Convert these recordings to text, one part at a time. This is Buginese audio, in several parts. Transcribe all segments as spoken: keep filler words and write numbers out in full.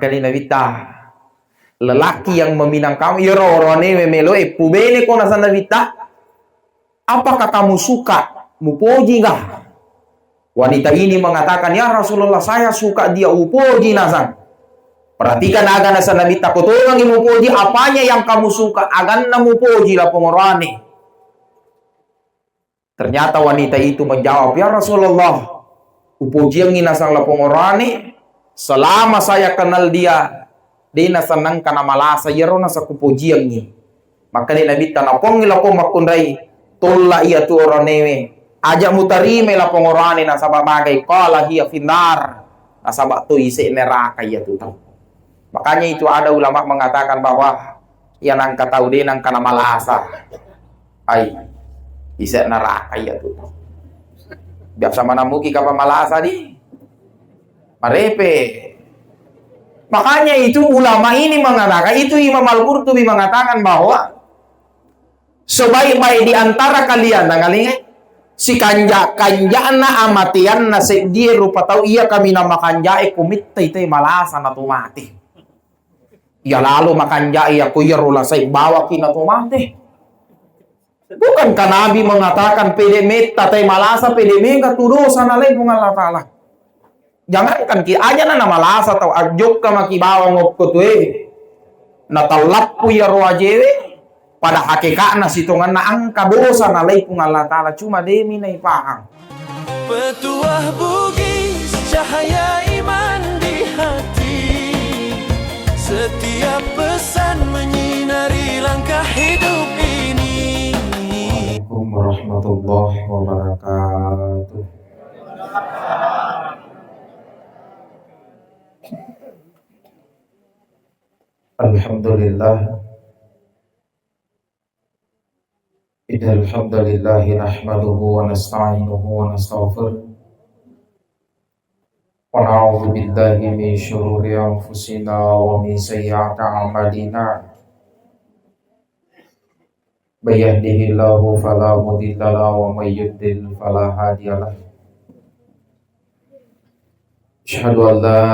Kali Nabitta, lelaki yang meminang kamu, iyaro oroanewe meloe pubene ko nasang Nabitta, apakah kamu suka? Mupoji ga? Wanita ini mengatakan, "Ya Rasulullah, saya suka dia, upoji nasang." Perhatikan aga nasang Nabitta, ko tongengi mupoji, apanya yang kamu suka, aganna mupoji lapong oroane. Ternyata wanita itu menjawab, "Ya Rasulullah, upojiangngi nasang lapong oroane, selama saya kenal dia, de nasang nengka namalasa, iyaro nasang kupojiangngi." Makkeda Nabitta, "Napongngi lapong makkunrai, tolla iyatu oroanewe, aja mutarimai lapong oroane nasaba magai, qala hiya finnar, nasaba to ise neraka iyatu tau." Makanya itu ada ulama mengatakan bahwa iya nengka tau de nengka namalasa. Ai, ise neraka iyatu. Biasa manamuki kapang malasa di. Marepe. Makanya itu ulama ini mengatakan, itu Imam Al-Qurtubi mengatakan bahwa sebaik-baik di antara kalian, tangalingai, sikanja-kanjana amateanna seddie rupa tau iya kaminang makanjae kumittai te malasa na to mate. Iya lalo makanjae iya ko iyaro lasai bawaki na to mate. Bukankah Nabi mengatakan pede metta tai malasa, pede mega tu dosa nalai Puang Allah Ta'ala. Jangankan ki, aja na namalasa tau, ajjokka maki bawang okko tue. Natallappu iyaro ajewe, pada hakeka'na sitongenna engka dosa nalai Puang Allah Ta'ala, cuma demi naipahang. Petuah Bugis, cahaya iman di hati. Setiap pesan menyinari langkah hidup ini. Assalamualaikum warahmatullahi wabarakatuh. Alhamdulillah. إن الحمد لله نحمده ونستعينه ونستغفره، ونعوذ بالله من شرور أنفسنا ومن سيئات أعمالنا. من يهده الله فلا مضل له ومن يضلل فلا هادي له. أشهد أن لا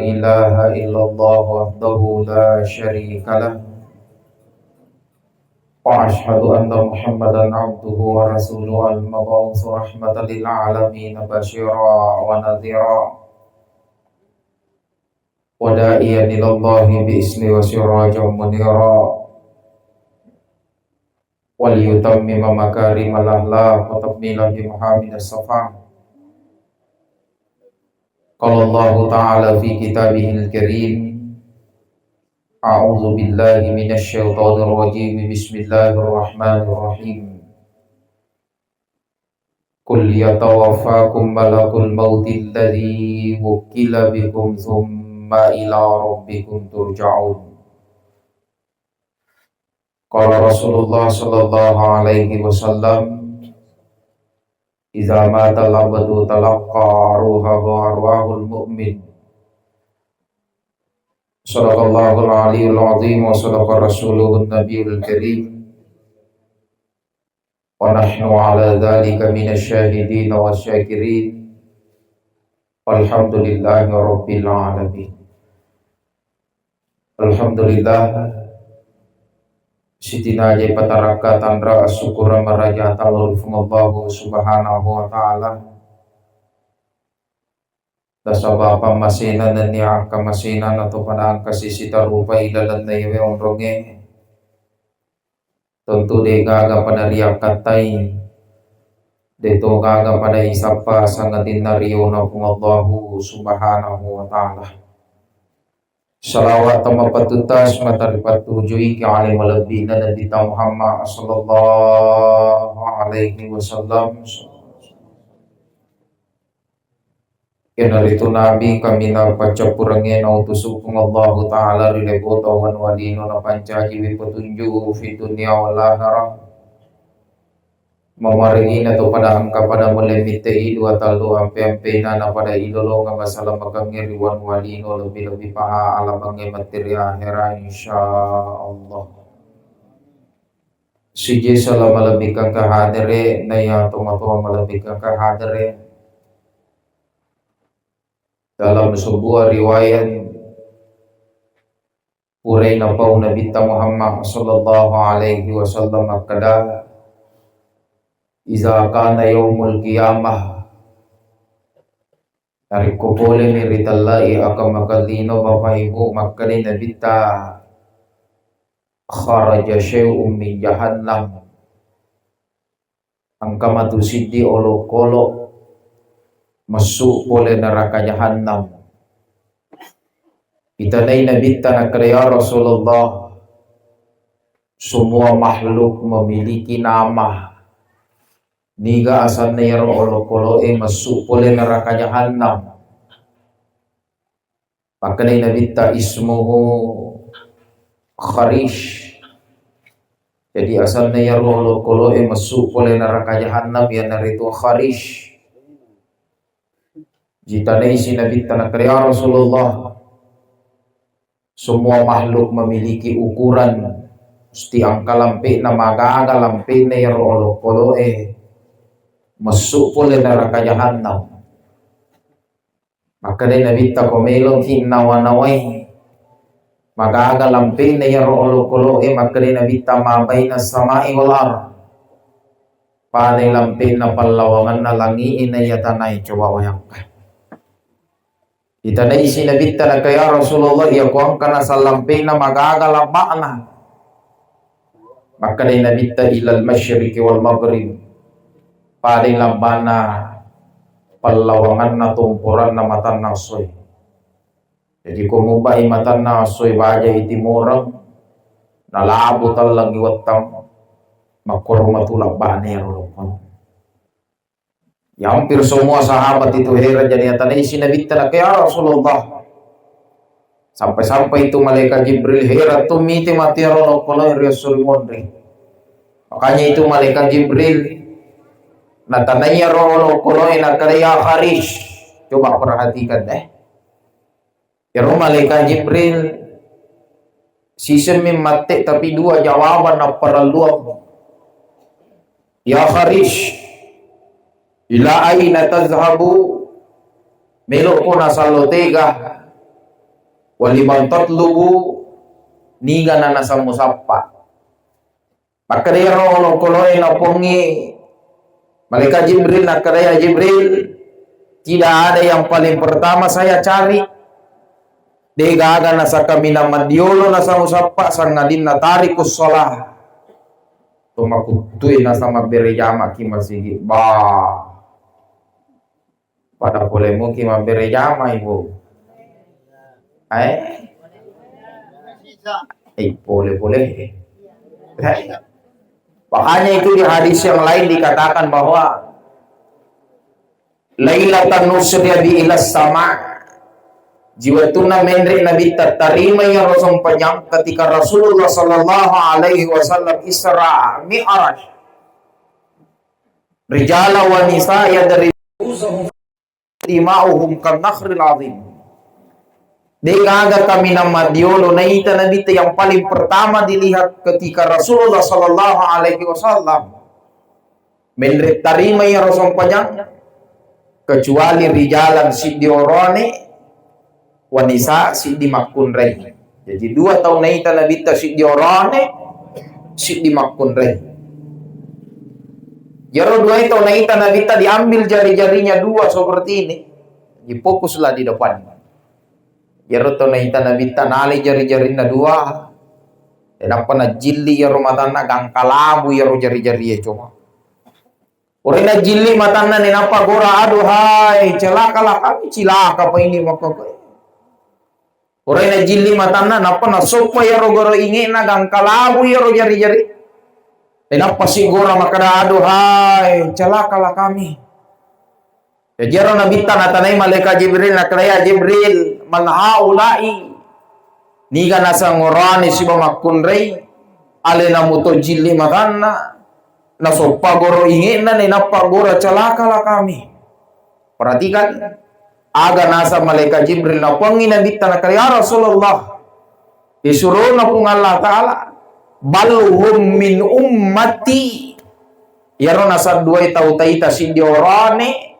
إله إلا الله وحده لا شريك له، وأشهد أن محمدا عبده ورسوله المبعوث رحمة للعالمين بشيرا ونذيرا، وداعيا إلى الله بإذنه وسراجا منيرا، وليتمم مكارم الأخلاق وتكميلا بمحامد الصفا. قال الله تعالى في كتابه الكريم: أعوذ بالله من الشيطان الرجيم. بسم الله الرحمن الرحيم. قل يتوفاكم ملك الموت الذي وكل بكم ثم إلى ربكم ترجعون. قال رسول الله صلى الله عليه وسلم: إذا مات العبد تلقى روحه أرواح المؤمن. صدق الله العلي العظيم وصدق رسوله النبي الكريم. ونحن على ذلك من الشاهدين والشاكرين. والحمد لله رب العالمين. Alhamdulillah, sitinajai patarakka tanra assukkura maraja tallori Puang Allahu Subhanahu wa Ta'ala. Nasaba pammasena nennia akkamasena nato pada engka sisita rupai lalenna iyawe onrongnge. Tentu de gaga pada riakkattai, de to gaga pada isappa sangadinna riona Puang Allahu Subhanahu wa Ta'ala. Salawat tamapatutta semata ripattujui ki ale malebbina Nabitta Muhammad sallallahu alaihi wasallam. Iyanaritu Nabi kaminang paccappurengnge nautusu Puang Allahu Ta'ala ri lebota wanua lino napancajiwi petunjuk fi dunia wal akhirah. Mamaringina to pada engka pada mulle mittei dua tallu ampe-ampena na pada ilolongeng masalamakengnge ri wanua lino lebbi-lebbi paha alamangnge matti ri akhera, insyaallah. Sijessa la malebbikeng kahadere, naiya tomatoa malebbikeng kahadere. Dalam sebuah riwayat, purai napau Nabitta Muhammad sallallahu alaihi wasallam makkeda, "Iza kana yaumul qiyamah," narekko poleni ritellai akamakan lino, Bapak Ibu, makkedai Nabitta, "Kharaja syai'un min jahannam." Engka matu siddi olokolo messu pole neraka jahannam. Itanai Nabitta nakkeda, "Ya Rasulullah, semua makhluk memiliki nama. Niga asanna iyaro olokolo'e messu pole neraka jahannam?" Makkedai Nabitta, "Ismuhu Kharish." Jadi asanna iyaro olokolo'e messu pole neraka jahannam iyanaritu Kharish. Jitanai si Nabitta nakkeda, "Ya Rasulullah, semua makhluk memiliki ukuran, musti engka lampe'na, magaga lampe'na iyaro olokolo'e messu pole neraka jahannam." Makkedai Nabitta, "Ko meloki nawa-nawai magaga lampe'na iyaro olokolo'e?" Makkedai Nabitta, "Ma baina samai wal ard." Padai lampe'na pallawanganna langi'e naiya tanae, coba bayangkan. Itanai si Nabitta nakkeda, "Ya Rasulullah, iya ko engka nasang lampe'na magaga labba'na?" Makkedai Nabitta, "Ilal masyriqi wal maghrib." Padai labba'na pallawanganna tomporanna matanna essoe. Jadi ko mubbai matanna essoe, bajai timoreng, nalabu tallengngi wettang, makkoro matu labba'na ero. Ya, hampir semua sahabat itu heran, jadi natanai si Nabitta nakkeda, "Ya Rasulullah." Sampai-sampai itu malaikat Jibril heran tu mite matu iyaro olokoloe ri esso ri monri. Makanya itu malaikat Jibril natanai iyaro olokoloe nakkeda, "Ya Kharish." Coba perhatikan deh. Iyaro malaikat Jibril sisemmi matte, tapi dua jawaban napparelluang. "Ya Kharish, ila aina tazhabu?" Melokko nasallo tega? "Wa liman tatlubu?" Niga na nasang musappa? Makkedai iyaro olokoloe napongngi malaikat Jibril, nakkeda, "Ya Jibril, tidak ada yang paling pertama saya cari. De gaga nasakka minang maddiolo nasang usappa, sangadinna tarikus shalah." To makuttue nasang mabbere jamaki masigi. Bah. Pada pole muki mabbere jama, Ibu. Eh? Eh, pole-pole. Eh. Makanya itu di hadis yang lain dikatakan bahwa lailatan nusriya bi ilas sama. Jiwettunna menre Nabi tattarima ya Rasul panyang ketika Rasulullah sallallahu alaihi wasallam Isra Mi'raj. Rijala wa nisa yadribuna dima'uhum kan nahril azim. De gaga kaminang maddiolo naita Nabitta yang paling pertama dilihat ketika Rasulullah sallallahu alaihi wasallam menre tarima ya Rasul panyang, kecuali rijalan siddi orane, wa nisa siddi makkunrai. Jadi dua tau naita Nabitta, siddi orane, siddi makkunrai. Iyaro dua tau naita Nabitta diambil jari-jarinya dua seperti ini. Jadi fokuslah di depan. Iyaro tau naita Nabitta nalai jari-jarinna dua. Tenappa najilli iyaro matanna, gangka labu iyaro jari-jarie, coba. Puraina jilli matanna, nenappa gora, "Aduhai, celakalah kami, cilaka pa ini," makkokkoe. Puraina jilli matanna, nappa nasoppa iyaro goro inge'na, gangka labu iyaro jari-jari. Nenappa si gora makkeda, "Aduhai, celakalah kami." Jaji ero Nabitta natanai malaikat Jibril, nakkeda, "Ya Jibril, man haula'i?" Niga naseng orane siba makkunrai, alena muto jilli matanna, nasoppa goro inge'na, nenappa gora, "Celakalah kami." Perhatikan, aga naseng malaikat Jibril napuangngi Nabitta, nakkeda, "Ya Rasulullah, isurona Puang Allah Ta'ala, bal hum min ummati." Iyaro naseng duai tau taita siddi orane,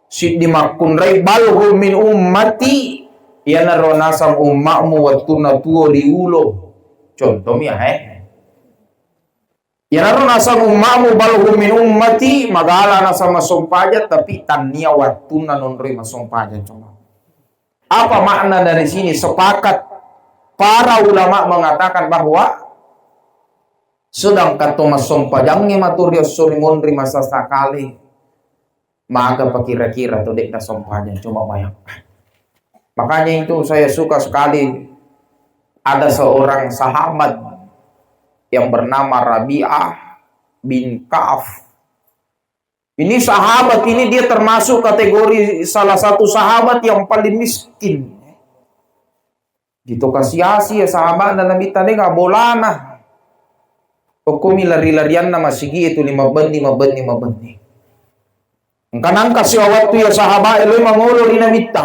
Siddi makkunrai, "Bal hum min ummati," iyanaro naseng umma'mu wettunna tuo riulo. Contomi, eh. Iyanaro naseng umma'mu, "Bal hum min ummati," magala naseng massompajang, tapi tannia wettunna nonroi massompajang, coba. Apa makna dari sini? Sepakat para ulama mengatakan bahwa sedangkan to massompajangnge matu ri esso ri monri masasakali, maga pakira-kira to de'na sompajang, coba bayangkan. Makanya itu saya suka sekali, ada seorang sahabat yang bernama Rabi'ah bin Ka'af. Ini sahabat ini dia termasuk kategori salah satu sahabat yang paling miskin. Gitu kasi-asi ya sahabatna Nabitta, de' ga bolana. Okkomi lari-larianna masigi itu lima benni, lima benni, lima benni. Engka nangka siwa wettu ya sahabat e lo mangolo ri Nabitta.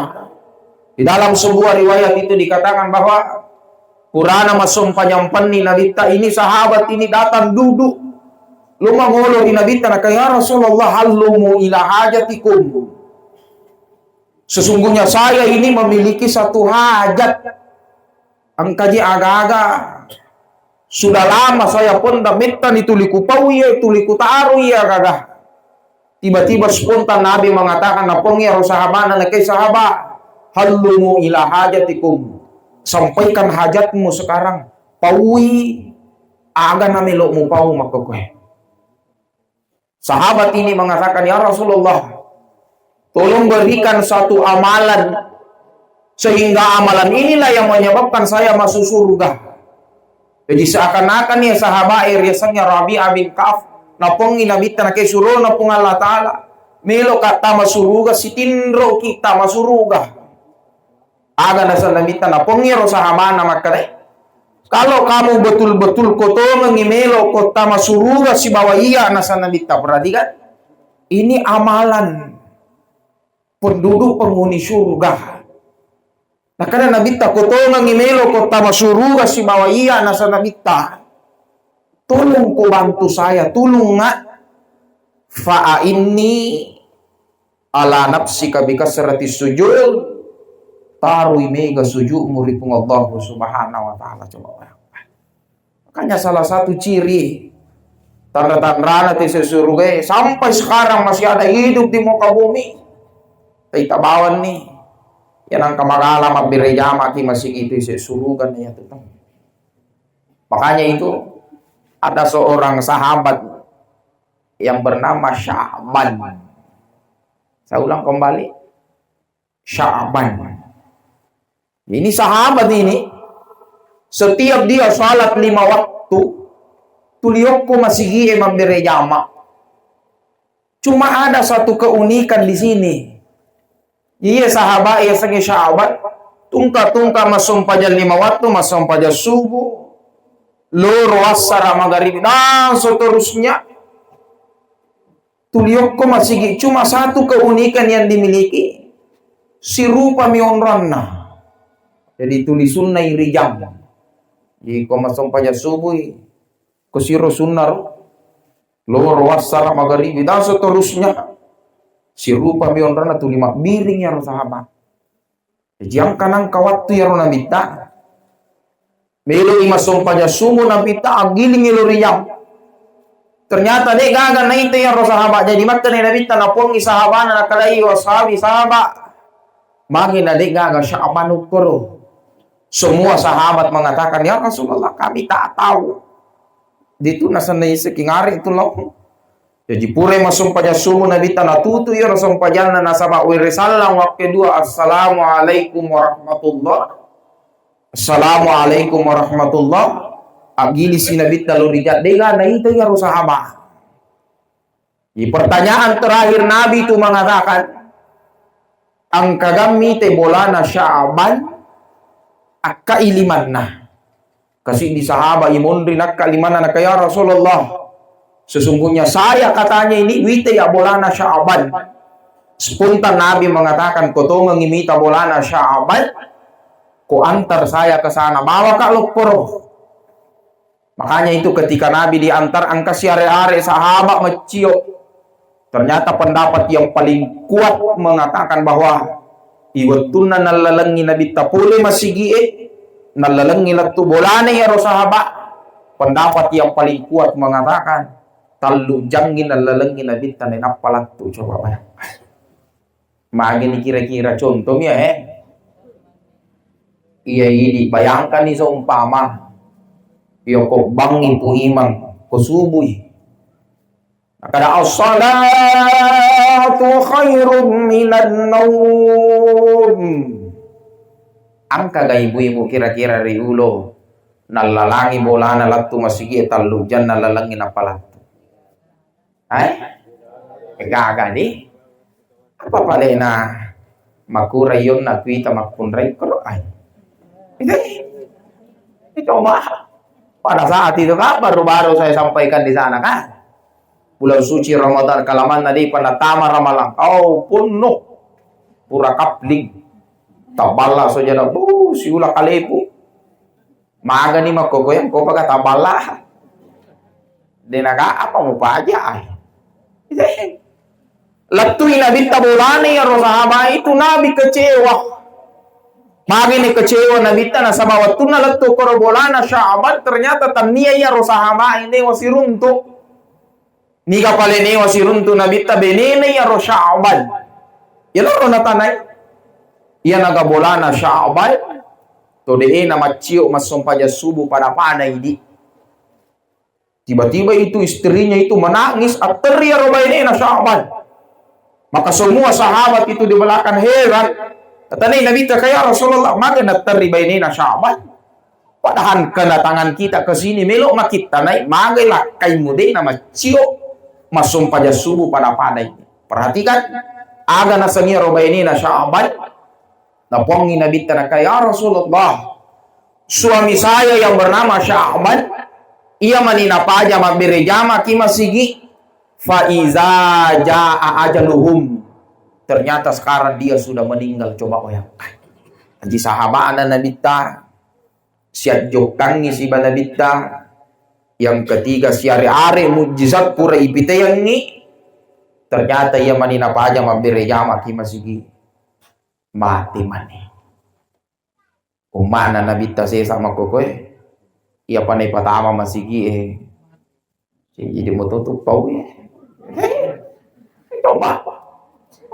Di dalam sebuah riwayat itu dikatakan bahwa purana massompajang penni Nabitta, ini sahabat ini datang duduk. Lo mangolo ri Nabitta, naka, "Ya Rasulullah, hallumu ila hajatikum. Sesungguhnya saya ini memiliki satu hajat. Engkaji aga-aga. Sudah lama saya pendam, mettani tuli kupau iya, tuli kutaro iya aga-aga." Tiba-tiba spontan Nabi mengatakan, napongi ro sahabana, nakai sahabat, "Hallumu ila hajatikum. Sampaikan hajatmu sekarang. Paui aga namelo mupau makkokoe." Sahabat ini mengatakan, "Ya Rasulullah, tolong berikan satu amalan, sehingga amalan inilah yang menyebabkan saya masuk surga." Jadi seakan-akan ya sahabat e riasannya Rabi'ah bin Ka'af, napongi Nabitta, nake surona Puang Allah Ta'ala, melo ka tama suruga, sitinro ki tama suruga. Aga naseng Nabitta, napongi ro sahabana makkeda, "Kalau kamu betul-betul kotongengi melo ko tama suruga sibawa iya," naseng Nabitta, perhatikan, ini amalan penduduk penghuni surga. Nakkeda Nabitta, "Kotongengi melo ko tama suruga sibawa iya," naseng Nabitta, "tolong ko bantu saya, tulungnga, fa inni ala nafsika bi kasrati sujud, taroi mega sujudmu ri Puang Allah Subhanahu wa Ta'ala." Coba bayangkan. Makanya salah satu ciri tanda-tandana tese suruga e, sampai sekarang masih ada hidup di muka bumi. Taita bawang ni, ya nangka magala mabbere jama ki masih itu ise suruga ni ya tetap. Makanya itu ada seorang sahabat yang bernama Sya'ban. Saya ulang kembali, Sya'ban. Ini sahabat ini, setiap dia salat lima waktu, tuliokko masigi e mabbere jama. Cuma ada satu keunikan di sini. Iya sahabat, iya sengi sahabat, tungka-tungka massompajang lima waktu, massompajang subuh, loro, assara, magaribi, dan seterusnya. Tuliokko masigi, cuma satu keunikan yang dimiliki, sirupa mi onronna. Jadi tuli sunnai ri jam. Jadi ko massompajang subuh, ko siro sunna ro, loro, assara, magaribi, dan seterusnya. Sirupa mi onronna, tuli mabbiring iyaro sahabat. Jaji engka nangka wattu iyaro Nabitta, meloi massompajang subuh Nabitta, aggilingi lo ri jam. Ternyata de gaga naita iyaro sahabat. Jadi makkeda Nabitta, napongi sahabana, nakalai, "Washabi sahabat, magi na de gaga Sya'ban ukkoro?" Semua sahabat mengatakan, "Ya Rasulullah, kami tak tahu." Ditu nasenna iseki ngare tu lao. Jaji purai massompajang subuh Nabitta, natutu iyaro sompajanna, nasaba were sallang wakke dua, "Assalamualaikum warahmatullah. Assalamualaikum warahmatullah." Aggilisi Nabitta lo ri jam, de ga naita iyaro sahabat. Jadi pertanyaan terakhir Nabi itu mengatakan, "Engkagammi te bolana Sya'ban akka ilimanna?" Kasiddi sahabat imonri nakka limanna, naka, "Ya Rasulullah, sesungguhnya saya," katanya ini, "wita ya bolana Sya'ban." Spontan Nabi mengatakan, "Kotongengi mita bolana Sya'ban, ko antar saya ke sana, bawa ka lokkoro." Makanya itu ketika Nabi diantar, engka siare-are sahabat meccio. Ternyata pendapat yang paling kuat mengatakan bahwa iwettunna nallalengngi Nabitta pole masigi'e, nallalengngi lettu bolana iyaro sahaba, pendapat yang paling kuat mengatakan tallu jangngi nallalengngi Nabitta nainappa lettu. Coba bayangkan. Magini kira-kira contohnya, eh? Iya, idi bayangkan ni seumpama. Iya, ko bangngi tu imang, ko subui. Kada as-salatu khairum minan naum. Engka ga ibu-ibu kira-kira riolo nallalangi bolana lettu masigi'e tallu jang nallalengngi nappa lettu. Hai? Gaga di. Apa palena makura yonna kuita makkunrai Quran. Itu, itu mah. Pada saat itu kan baru-baru saya sampaikan di sana kan. Bulan suci Ramadan, kalamanna di panattama Ramalang. Oh, punno. Pura kapling. Taballa sojana, bu, siula kalepu. Magani makkokoyang ko paga taballa. Denaga apa mupaja ai. Lettui Nabitta bolana iyaro sahaba itu, Nabi kecewa. Magini kecewa Nabitta nasaba wettunna lettu koro bolana Sya'ban, ternyata tannia iyaro sahaba ini wasi runtu. Niga pale newa siruntu Nabitta benena iyaro Sya'ban. Iyalaro natanai. Iyanaga bolana Sya'ban, to de'e namaccio massompajang subuh pada-pada idi. Tiba-tiba itu istrinya itu menangis, atterri iyaro bainena Sya'ban. Maka semua sahabat itu di belakang heran. Katanai Nabitta, "Ya Rasulullah, maga natterri bainena Sya'ban?" Padahal kedatangan kita ke sini, melo makittanai, magai lakkaimu de' namaccio massompajang subuh pada-pada ini. Perhatikan, aga nasengi ro bainena Sya'ban, napuangngi Nabitta nakka, "Ya Rasulullah, suami saya yang bernama Sya'ban, ia mani napaja mabbere jama ki masigi, fa iza jaa ajaluhum." Ternyata sekarang dia sudah meninggal, coba bayangkan. Aji sahabana Nabitta, siajjokkangngi siba Nabitta, yang ketiga siare-are mujizat pura ipiteangngi, ternyata iya mani napaja mabbere jama ki masigi, mate mani. Ummana Nabitta sesa makkokoe, iya pane patama masigi e. Jadi moto tu pau ya. Hei, coba.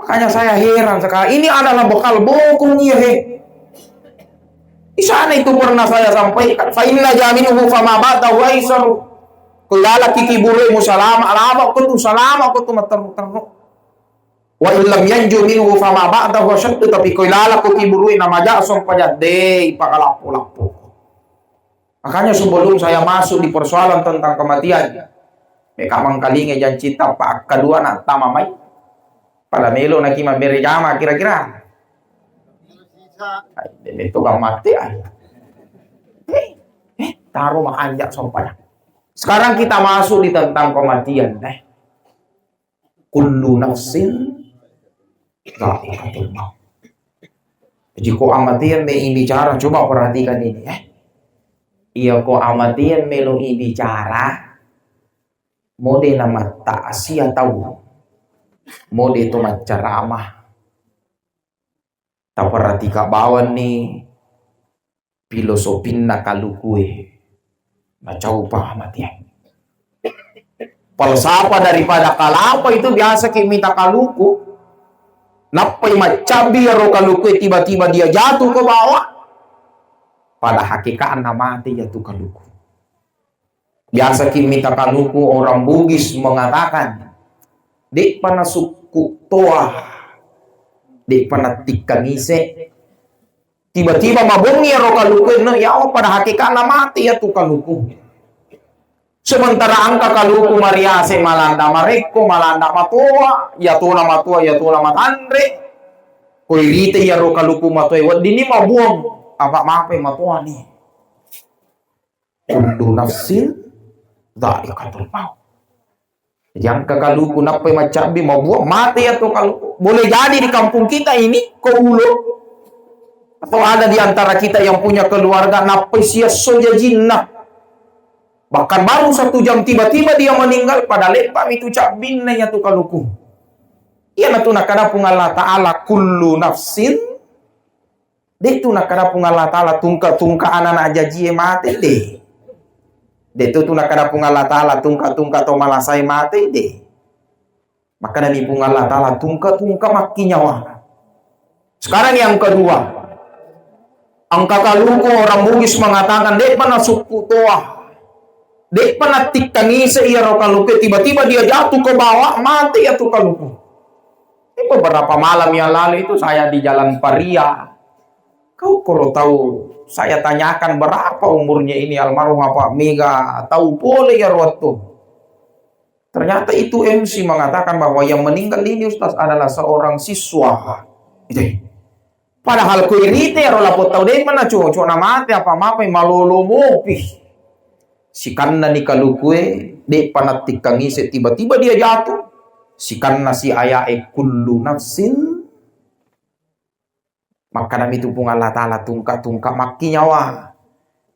Makanya saya heran sekarang. Ini adalah bekal bokong ya, he. Di sana itu pernah saya sampaikan. Fa inna jaminhu fama ba'dahu aisaru. Kulalaki kiburu mu salama, lama ko tu salama ko tu materru-terru. Wa illam yanju minhu fama ba'dahu asyaddu, tapi ko ilalako kiburu na maja sompajang de pakalappo-lappo. Makanya sebelum saya masuk di persoalan tentang kematian, meka mengkalinge janci tapa akkadua na tama mai. Pada melo naki mabbere jama kira-kira. Itu kan mati ai. Eh, eh, taruh makanja sompajang. Sekarang kita masuk di tentang kematian, eh. Kullu nafsin dha'iqatul maut. Jadi ko amatian me ibicara, coba perhatikan ini ya. Iya ko amatian melo ibicara, mode na mattasia tau, mode to maccaramah. Taperhatika bawanni filosofina kalukue. Nacaupa matiang. Falsafah daripada kalapa itu biasa ki mita kaluku. Nappai maccabbi iyaro kalukue tiba-tiba dia jatuh ke bawah. Pada hakikatna mati jatuh kaluku. Biasa ki mita kaluku orang Bugis mengatakan, "De'pa nasukku toa, de'pa nattikkang ise." Tiba-tiba mabongi ro kaluku enno, ya pada hakikatna mati ya tu kaluku. Sementara engka kaluku mariase malanda marekko, malanda matoa, ya tona matoa, ya tona matanre. Ko irite ya ro kaluku matoa weddinni mabuang, apa mape matoa ni. Kullu nafsin dha'iqatul maut. Jadi engka kaluku nappai maccabbi mabuang, mate ya tu kaluku. Boleh jadi di kampung kita ini, ko ulo, atau ada di antara kita yang punya keluarga nappai siesso jajinna. Bahkan baru satu jam tiba-tiba dia meninggal, pada leppa mi tu cabbinna ya tu kaluku. Iyanatu nakkeda Puang Allah Ta'ala, "Kullu nafsin," de' tu nakkeda Puang Allah Ta'ala, "Tungke-tungke anana jajie mate," de'. De' tu, tu nakkeda Puang Allah Ta'ala, "Tungke-tungke to malasae mate," de'. Makkedami Puang Allah Ta'ala, "Tungke-tungke makkinyawa." Sekarang yang kedua, engka kaluku orang Bugis mengatakan, "De'pa nasukku toa, de'pa nattikkangise iyaro kaluku, tiba-tiba dia jatuh ke bawah, mate iyatu kaluku." Ini beberapa malam yang lalu itu saya di Jalan Paria. Kau kalau tahu, saya tanyakan berapa umurnya ini almarhum apa mega tahu pole iyaro wettu. Ternyata itu M C mengatakan bahwa yang meninggal ini, Ustaz, adalah seorang siswa. Itu. Padahal ko irite iyaro lapong tau, de'pa nacocok namate, apa mapai malolo mopi. Sikannani kalukue, de'pa nattikkangise, tiba-tiba dia jatuh. Sikanna si ayae, "Kullu nafsin." Makkedami tu Puang Allah Ta'ala, "Tungke-tungke makkinyawa."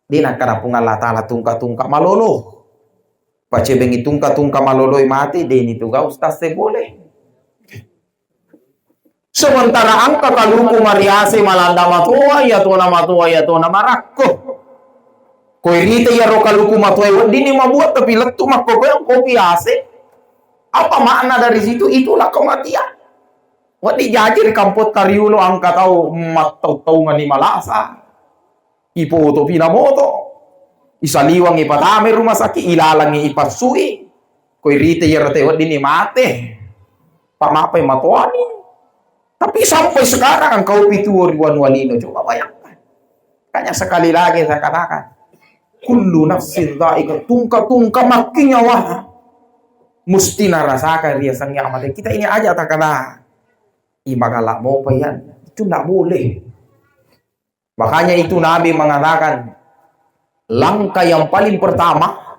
De' nakkeda Puang Allah Ta'ala, "Tungke-tungke malolo." Pacebengi tungke-tungke maloloi mate, de'ni tu gau, Ustaz, se boleh. Sementara engka kaluku mariase malanda matoa, iyatona matoa, iyatona marakko. Ko irita iyaro kaluku matoa weddinni mabuat, tapi lettu makko koe engko piase. Apa makna dari situ? Itulah kematian. Wedding jaji ri kampotta riolo engka tau mattau-taungeng ni malasa. Ipoto pi na moto. Isaliwang ipatamai rumah sakit, ilalangi ipassui. Ko irita iyaro te weddinni mate. Pamapai matoani. Tapi sampai sekarang engka upi tuo ri wanua lino. Coba bayangkan. Makanya sekali lagi saya katakan, kullu nafsin dha'iqah, tungka-tungka makkinyawa. Musti narasakan riasengnge amate. Kita ini aja takana. Ih, magala mopa ya. Itu ndak boleh. Makanya itu Nabi mengatakan, langkah yang paling pertama,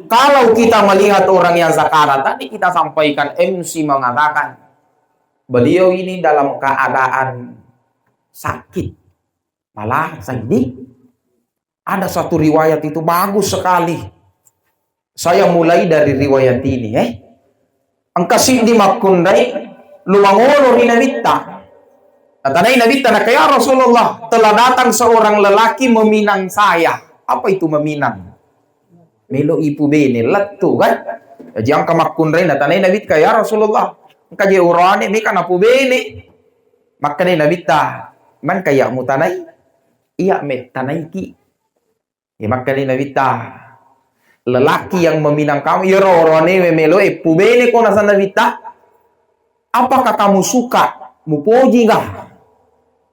kalau kita melihat orang yang sakarat, tadi kita sampaikan, M C mengatakan, beliau ini dalam keadaan sakit, malah sedih. Ada satu riwayat itu bagus sekali. Saya mulai dari riwayat ini, eh. Engka siddi makkunrai lumangolo ri Nabitta. Natanai Nabitta, naka, "Ya Rasulullah, telah datang seorang lelaki meminang saya." Apa itu meminang? Melo ipubene, lettu kan? Jadi engka makkunrai natanai Nabitta, "Ya Rasulullah, engka je urane meka napubene." Makkedai Nabitta, "Man kaya mutanai?" "Iya mettanaiki." Ya, makkeda Nabitta, "Lelaki yang meminang kamu, iyaro oroanewe meloe pubene ko," naseng Nabitta. "Apakah kamu suka? Mupoji ga?"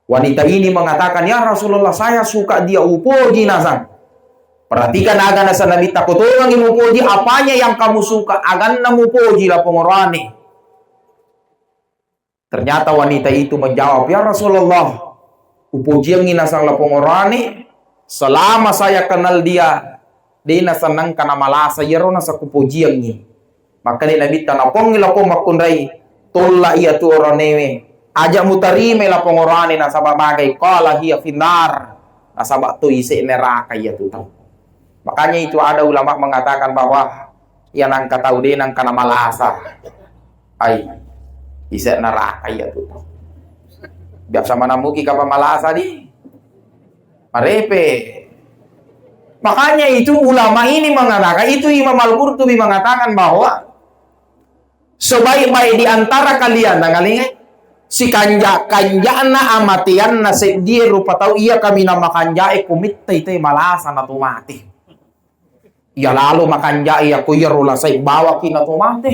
Wanita ini mengatakan, "Ya Rasulullah, saya suka dia upoji," naseng. Perhatikan aga naseng Nabitta, "Ko tongengi mupoji, apanya yang kamu suka? Aganna mupoji lapong oroane?" Ternyata wanita itu menjawab, "Ya Rasulullah, upojiangngi naseng lapong oroane, selama saya kenal dia, de' naseng engka namalasa iyaro naseng kupojiangngi." Makkeda Nabitta, "Napongngi lapong makkunrai, tolla iyatu oroanewe, aja' mutarimai lapong oroane nasaba magai, qala hiya finnar, nasaba to ise neraka iyatu tau." Makanya itu ada ulama mengatakan bahwa iya nangka tau de' nangka namalasa. Ai, ise neraka iyatu. Biasa manamuki kapang malasa di. Marepe. Makanya itu ulama ini mengatakan, itu Imam Al-Qurtubi mengatakan bahwa sebaik-baik di antara kalian, tangalingai, sikanja-kanjana amateanna seddie rupa tau iya kaminang makanjae kumittai te malasa nato mate. Iya lalo makanjae iya ko iyaro lasai bawaki nato mate.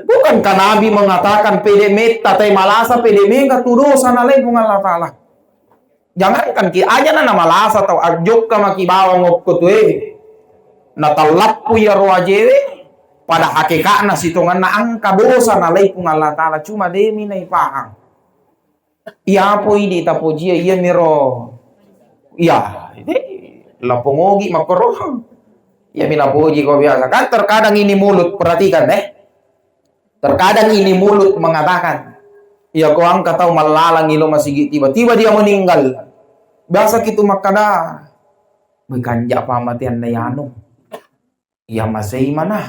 Bukankah Nabi mengatakan pede metta tai malasa pede mega tu dosa nalai Puang Allah Ta'ala? Jangankan ki, aja' na namalasa tau, ajjokka maki bawang okko tue. Natallappu iyaro ajewe, pada hakeka'na sitongenna engka dosa nalai Puang Allah Ta'ala, cuma demi naipahang. Iya po idi tapojie, iya miro. Iya, ini lapong ogi makkoro. Iya mi napoji ko biasa. Kan terkadang ini mulut, perhatikan eh. Terkadang ini mulut mengatakan, iya ko engka tau mallalang ilo masigi tiba-tiba dia meninggal. Biasa kitu makkada, "Bekanja pamateanna yanu." Iya masei mana.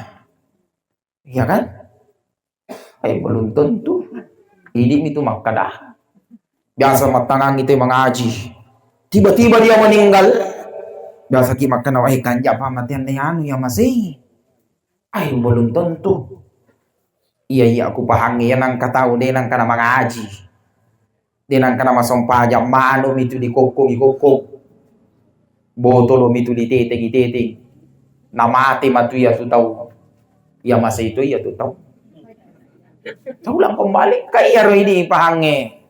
Iya kan? Eh, belum tentu. Idi' mi tu makkada. Biasa mattanang itu mangaji. Tiba-tiba dia meninggal. Biasa ki makkada, "Wah, kanja pamatean ni anu ya masih." Ai, belum tentu. Iya, iya, aku pahang iya nangka tau de nangka na mangaji. De nangka na masompajang, manu mitu dikokkong, ikokkong. Botolo mitu diteteng, iteteng. Na mate matu iya tu tau. Iya masa itu iya tu tau. Tau lang kembali ka iya ro idi pahangnge.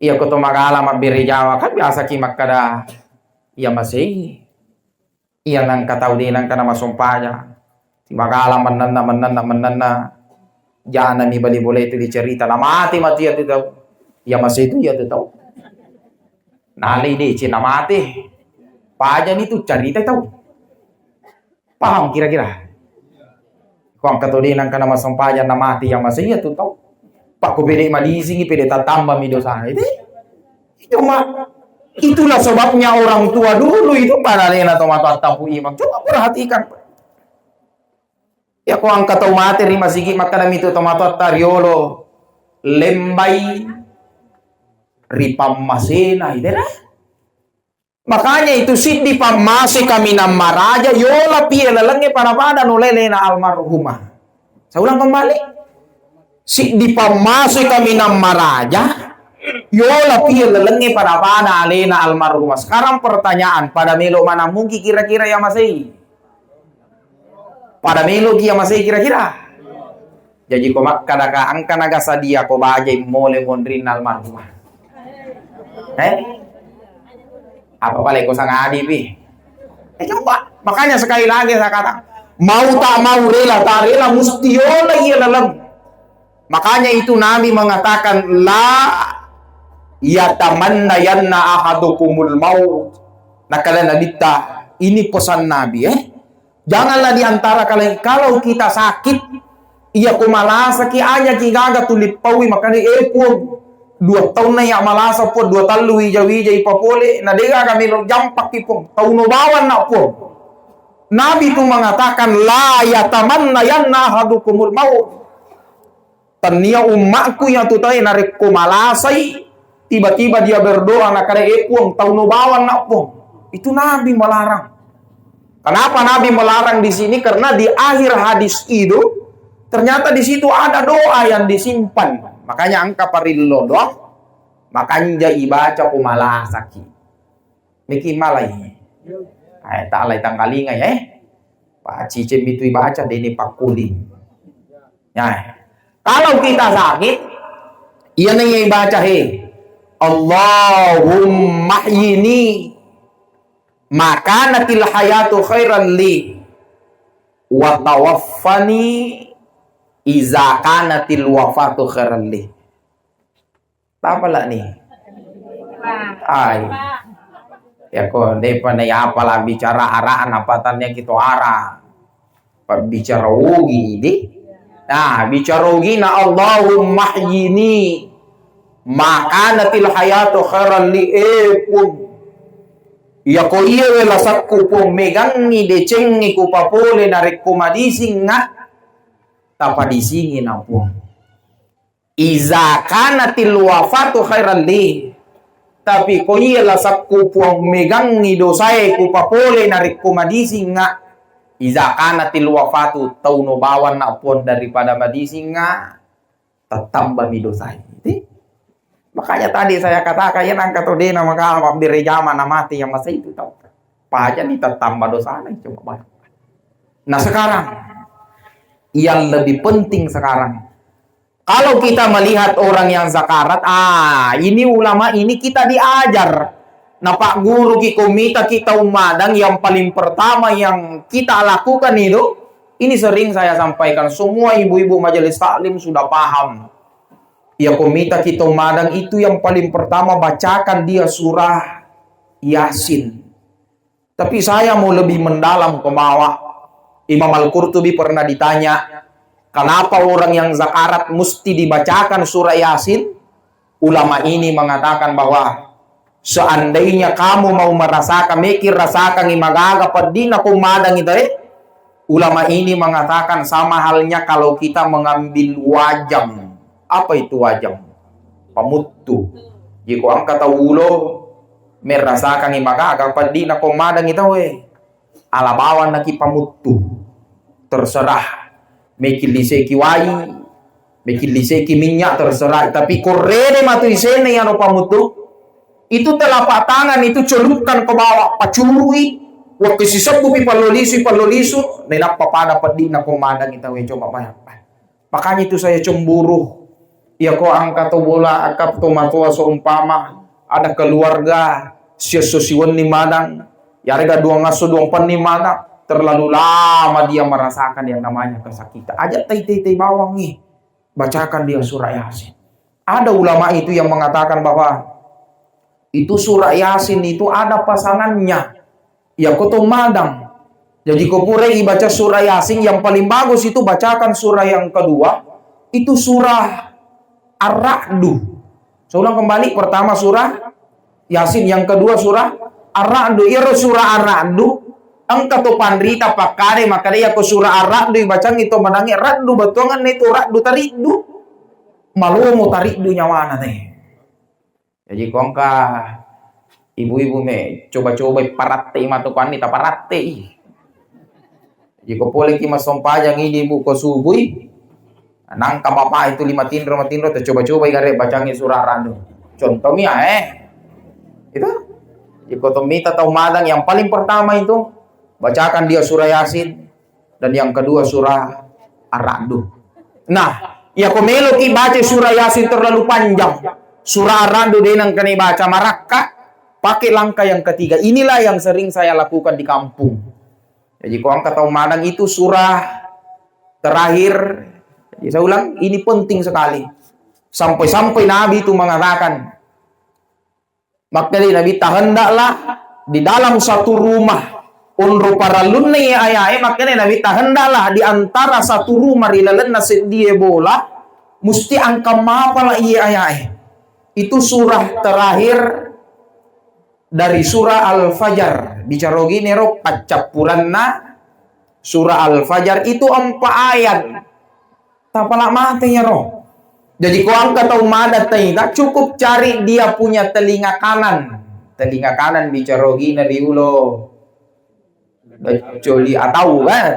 Iya ko to magala mabbere jawa kan biasa ki makkada iya masei. Iya nangka tau de nangka na masompajang. Timagala mennenna, mennenna, mennenna. Jana mi bali bola itu dicerita. Na mate matu iya tu tau. Iya masih itu iya tu tau. Nalai de cina mate. Pajani tu cerita tau. Paham kira-kira? Ko engka to de nangka na masompajang na mate iya masih iya tu tau. Pakko pede madisingi pede tattamba mi dosa. Itu cuma itulah sebabnya orang tua dulu itu pada lena to matu attapu imang. Coba perhatikan. Ya ko engka tau mate ri masigi makkada mitu to matu atta riolo lembai ri pammasena idera. Makanya itu siddi pammase kaminang maraja, yola pie lalengnge pada-pada nulelena almarhumah. Saya ulang kembali. Siddi pammase kaminang maraja, yola pie lalengnge pada-pada alena almarhumah. Sekarang pertanyaan, pada melo mana mungkin kira-kira ya masei? Pada melo ki ya masei kira-kira? Jaji ko makkadaka engka naga sadia ko bajai mole monrinna almarhumah. Eh? Apa pale ko sangadi pi? Eh coba, makanya sekali lagi saya kata, mau tak mau rela tak rela musti yola iya laleng. Makanya itu Nabi mengatakan la yatamannayanna ahadukumul maut. Nakala Nabitta ini pesan Nabi eh. Janganlah di antara kalian, kalau kita sakit, iya ko malasaki aja ki gaga tuli paui makanya eh Puang, dua tahun na ya malasa Puang, dua tallu wija-wija ipapole, na de gaga melo jampak ki Puang, tauno bawang na Puang. Nabi tu mengatakan la yatamanna yanna ahadukumul maut. Tania ummakku yang tu tae narekko malasai, tiba-tiba dia berdoa nakare eh Puang, tauno bawang na Puang. Itu Nabi melarang. Kenapa Nabi melarang di sini? Karena di akhir hadis itu ternyata di situ ada doa yang disimpan. Makanya engka parillo doang, makanja ibaca ko malasaki. Niki malai. Ai, tak alai tangkalinga ya. Eh. Pak Cicim itu ibaca deni pakkuli. Nah, kalau kita sakit, iya neng yang baca he, Allahumma hyini makanatil hayatu khairan li wa tawaffani iza kanatil wafatu khairan li. Tapala ni. Ai. Ya ko depa na apa la bicara araan apa tanya kita ara. Pabbicara ugi di. Nah, bicara ugi na Allahumma hyini makanatil hayatu khairan li eh Puang. Ya ko iya wela sakku Puang megangi decengi ku papole narekko madisinga tapadisingi na Puang. Iza kanatil wafatu khairan li. Tapi ko iya lasakku Puang megangi dosae ku papole narekko madisinga. Iza kanatil wafatu tauno bawang na Puang daripada madisinga. Tattambami dosae. Jadi, makanya tadi saya katakan ya nangka to dena maka mabbere jama na mati yang masa itu tau. Pajani tattamba dosana coba. Nah sekarang yang lebih penting sekarang Kalau kita melihat orang yang sakarat, ah, ini ulama ini kita diajar. Nah, Pak Guru ki komita kita umadang yang paling pertama yang kita lakukan itu, ini sering saya sampaikan, semua ibu-ibu majelis taklim sudah paham. Ya komita kita umadang itu yang paling pertama bacakan dia surah Yasin. Tapi saya mau lebih mendalam ke bawah. Imam Al-Qurtubi pernah ditanya, kenapa orang yang sakarat mesti dibacakan surah Yasin? Ulama ini mengatakan bahwa seandainya kamu mau merasakan, mikir rasakan imagaga pedina ko madang itu eh, Ulama ini mengatakan sama halnya kalau kita mengambil wajang. Apa itu wajang? Pamuttu. Jiko engka tau ulo, merasakangi magaga, peddi nako madangi tau e. Ala bawang naki pamuttu. Terserah. Meki liseki wai, meki liseki minyak, terserah. Tapi korede matu isene yano pamuttu. Itu telapak tangan itu celupkan ke bawah, pacurui. Waktu sisebbu pi pallo lisu, pallo lisu, nainappa pada peddi nako madangi tau e, coba bayangkan. Makanya itu saya cemburu. Iya ko engka to bola, engka to matoa, seumpama ada keluarga, siesso siwenni madang, yarega duang asso duang penni madang, terlalu lama dia merasakan yang namanya kesakitan. Aja tai-tai-tai bawangi. Bacakan dia surah Yasin. Ada ulama itu yang mengatakan bahwa itu surah Yasin itu ada pasangannya. Iya ko to madang. Jadi ko purai ibaca surah Yasin, yang paling bagus itu bacakan surah yang kedua, itu surah Ar-Ra'du. Saya ulang kembali, pertama surah Yasin, yang kedua surah Ar-Ra'du. Iyaro surah Ar-Ra'du engka to panrita pakkade, makkada iya ko surah Ar-Ra'du ibacangi to madangi ra'du, bettuanganna itu ra'du tariddu. Malomo tariddu nyawana te. Jaji ko engka ibu-ibu me coba-cobai parattei matu kuanni, taparattei. Jaji ko poleki massompajang idi, Bu, ko subui, nangka bapak itu lima tinro, matinro, ta coba-cobai gare bacangi surah Ar-Ra'du. Contohnya, eh. Itu. Jaji ko tomita tau madang, yang paling pertama itu bacakan dia surah Yasin, dan yang kedua surah Ar-Ra'du. Nah, iya ko meloki baca surah Yasin terlalu panjang, surah Ar-Ra'du de nengkani baca, marakka, pakai langkah yang ketiga. Inilah yang sering saya lakukan di kampung. Jadi ko engka tau madang itu surah terakhir. Jadi saya ulang, ini penting sekali. Sampai-sampai Nabi itu mengatakan, Makkedai Nabitta, "Hendaklah di dalam satu rumah, onro parellunna iye ayae," makkedai Nabitta, "hendaklah di antara satu rumah ri lalenna seddie bola, musti engka mapala iye ayae." Itu surah terakhir dari surah Al-Fajar. Bicara ogi nero paccappuranna surah Al-Fajar itu empat ayat. Tapala mate iyaro. Jadi ko engka tau mada taita, cukup cari dia punya telinga kanan. Telinga kanan bicara ogina riulo. Daccoli atau kan.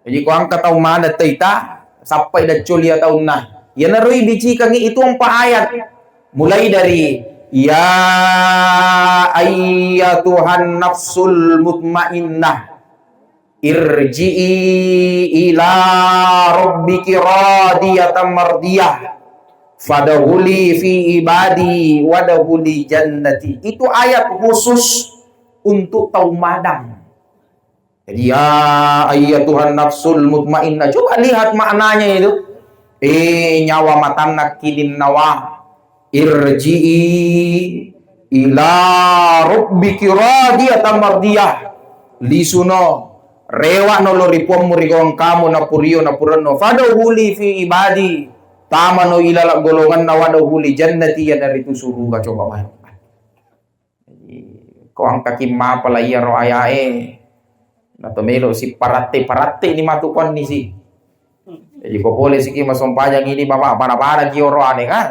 Jadi ko engka tau mada taita, sappai daccoli ataunna. Iyanaro ibicikangi itu empat ayat. Mulai dari, "Ya ayyatuhan nafsul mutmainnah." "Irji'i ila rabbiki radiyatan mardiyah. Fadkhuli fi ibadi wadkhuli jannati." Itu ayat khusus untuk tau madang. Jadi, "Ya ayyatuhan nafsul mutmainnah." Coba lihat maknanya itu. Eh, nyawa matanna kininnawa. "Irji'i ila rabbiki radiyatan mardiyah." Lisuno, rewa'no lo ri Puammu ri gauang kamu, napurio, napurenno. "Fadkhuli fi ibadi." Tamano ilaleng golonganna, "wadkhuli jannati," iyanaritu suruga. Coba bayangkan. Jadi, ko engkaki mapala iyaro ayae, nato melo si paratte-paratte ni matu konni si. Jadi, ko pole siki masompajang ini, Bapak, pada-pada ki oroane kan.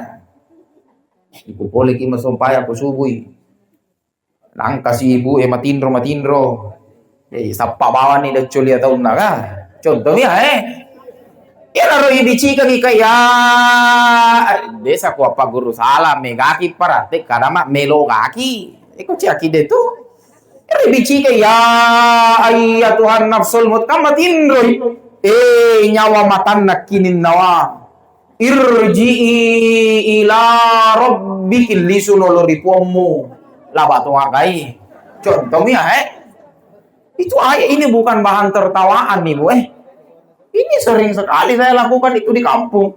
Iko poleki masompayang ko subui. Nangka si ibu e matinro, matinro. Jadi, sappa bawang ni daccoli ataunna kan. Contoh ya, eh. Iyanaro ibicikangi ka ya, desa ko apa guru salah, megaki paratte kada ma melo gaki. Iko ciaki de tu. Ere bicike, "Ya ayyatuhan nafsul mut-," kan matinroi. Eh, nyawa matanna kininnawa. "Irji'i ila rabbiki," lisuno lo ri Puammu. Laba to magai. Contohnya, eh. Itu ayat ini bukan bahan tertawaan, Ibu, eh. Ini sering sekali saya lakukan itu di kampung.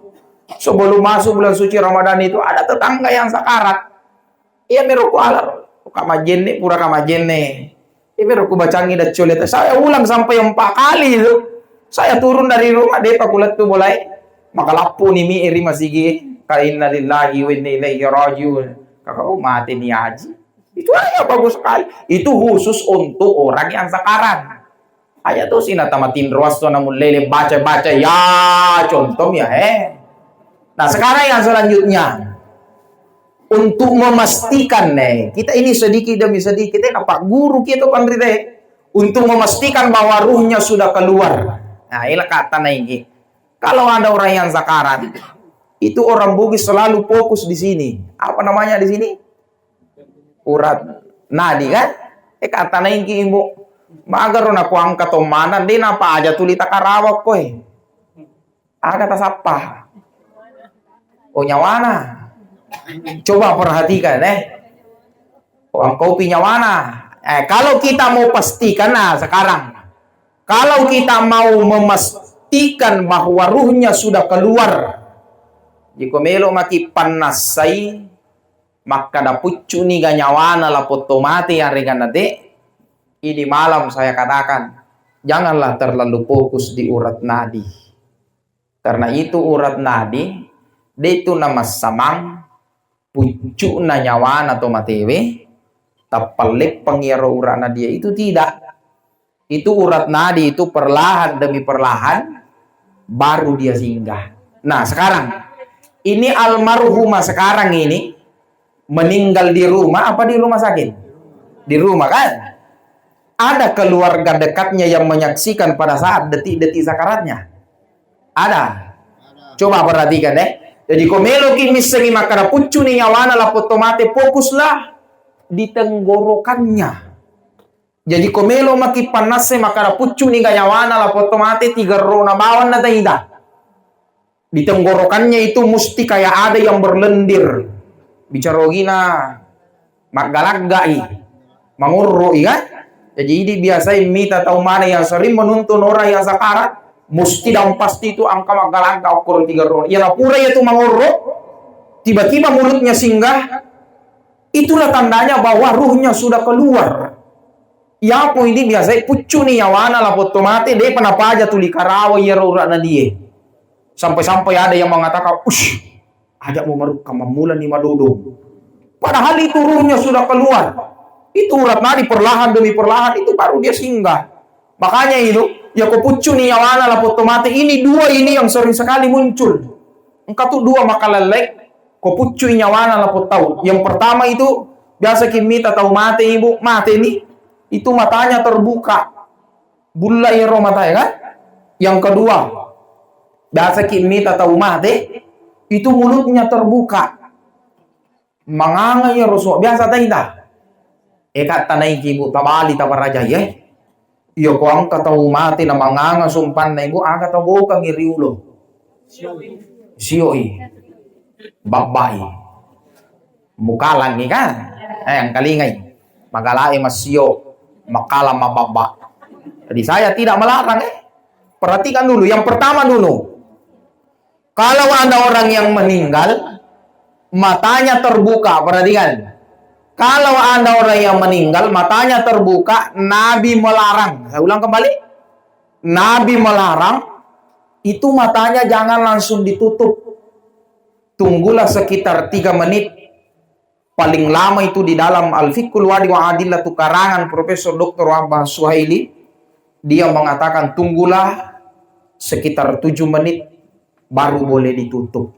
Sebelum masuk bulan suci Ramadan itu, ada tetangga yang sakarat. Iya mero kuala ro, ka majenne, pura ka majenne. Iya mero kubacangi daccoli ata. Saya ulang sampai empat kali itu. Saya turun dari rumah, depa kulettu bolae. Maka lappu ni mi ri masigi. Ka inna lillahi wa inna ilaihi rajiun. Kaka, "Oh, mate ni Aji." Itu ayat bagus sekali. Itu khusus untuk orang yang sakarat. Aja tu sina tamatinro asso namullele baca-baca, ya, contoh ya, eh. Nah, sekarang yang selanjutnya, untuk memastikan, eh, kita ini sedikit demi sedikit, eh, Pak Guru kita, Pak Rite, untuk memastikan bahwa ruhnya sudah keluar. Nah, ila kata naiki. Kalau ada orang yang sakarat, itu orang Bugis selalu fokus di sini. Apa namanya di sini? Urat nadi, kan? Eh, kata naiki, Ibu. Magaro nakuangka to mana, de napa aja tuli takarawa koe. Aga tasappa? Oh, nyawana. Coba perhatikan, eh. Oh, angkaupi nyawana. Eh, kalau kita mau pastikan, nah, sekarang, kalau kita mau memastikan bahwa ruhnya sudah keluar, jiko melo maki pannassai, makkada puccu niga nyawana lapotto mate yarega nade, ini malam saya katakan, janganlah terlalu fokus di urat nadi. Karena itu urat nadi, de tu namassamang puccu'na nyawana to matewe, tappa leppeng iyaro urat nadia itu, tidak. Itu urat nadi itu perlahan demi perlahan baru dia singgah. Nah, sekarang ini almarhumah sekarang ini meninggal di rumah apa di rumah sakit? Di rumah, kan? Ada keluarga dekatnya yang menyaksikan pada saat detik-detik sakaratnya? Ada. Coba perhatikan, eh. Jadi, ko meloki missengi makkada puccuni nyawana lapotto mate, fokuslah di tenggorokannya. Jadi, ko melo maki pannasse makkada puccuni ga nyawana lapotto mate, tigerrona bawang na taita. Di tenggorokannya itu musti kayak ada yang berlendir. Bicara ogina, maggalaggai, mangurroi, kan? Jadi, idi biasai mita tau mana yang sering menuntun orang yang sakarat, musti dan pasti itu angka maggalagga okkoro tiga rona. Iya, napura iya tu mangurro, tiba-tiba mulutnya singgah, itulah tandanya bahwa ruhnya sudah keluar. Yapo ini biasai puccuni nyawana lapotto mate, depa napaja tuli karawa iyaro urak nadie. Sampai-sampai ada yang mengatakan, "Ush, aja mau marukka, mammulani madodong." Padahal itu ruhnya sudah keluar. Itu urat nadi perlahan demi perlahan itu baru dia singgah. Makanya itu, ya ko puccuni nyawana lapotto mate, ini dua ini yang sering sekali muncul. Engka tu dua makalellek, ko puccui nyawana lapotto tau. Yang pertama itu, biasa ki mita tau mate, Ibu, mate ni, itu matanya terbuka. Bulla iyaro matae, kan? Yang kedua, biasa ki mita tau mate, itu mulutnya terbuka. Manganga iyaro so, biasa taita. Eka tanaiki, Bu, tabali tabarajai, eh. Iya ko angka tau mate na manganga sumpanna, Ibu, aga tau bokangi riulo? Sioi. Babbai. Mukalangi, kan? Eh, angkalingai. Magalae massio, makalang mababba. Jadi saya tidak melarang, eh. Perhatikan dulu, yang pertama dulu. Kalau ada orang yang meninggal, matanya terbuka, perhatikan. Kalau ada orang yang meninggal, matanya terbuka, Nabi melarang. Saya ulang kembali. Nabi melarang, itu matanya jangan langsung ditutup. Tunggulah sekitar tiga menit. Paling lama itu di dalam Al-Fiqhul Wadi wa Adillatu karangan Profesor Doktor Wahbah Suhaili, dia mengatakan, "Tunggulah sekitar tujuh menit, baru boleh ditutup."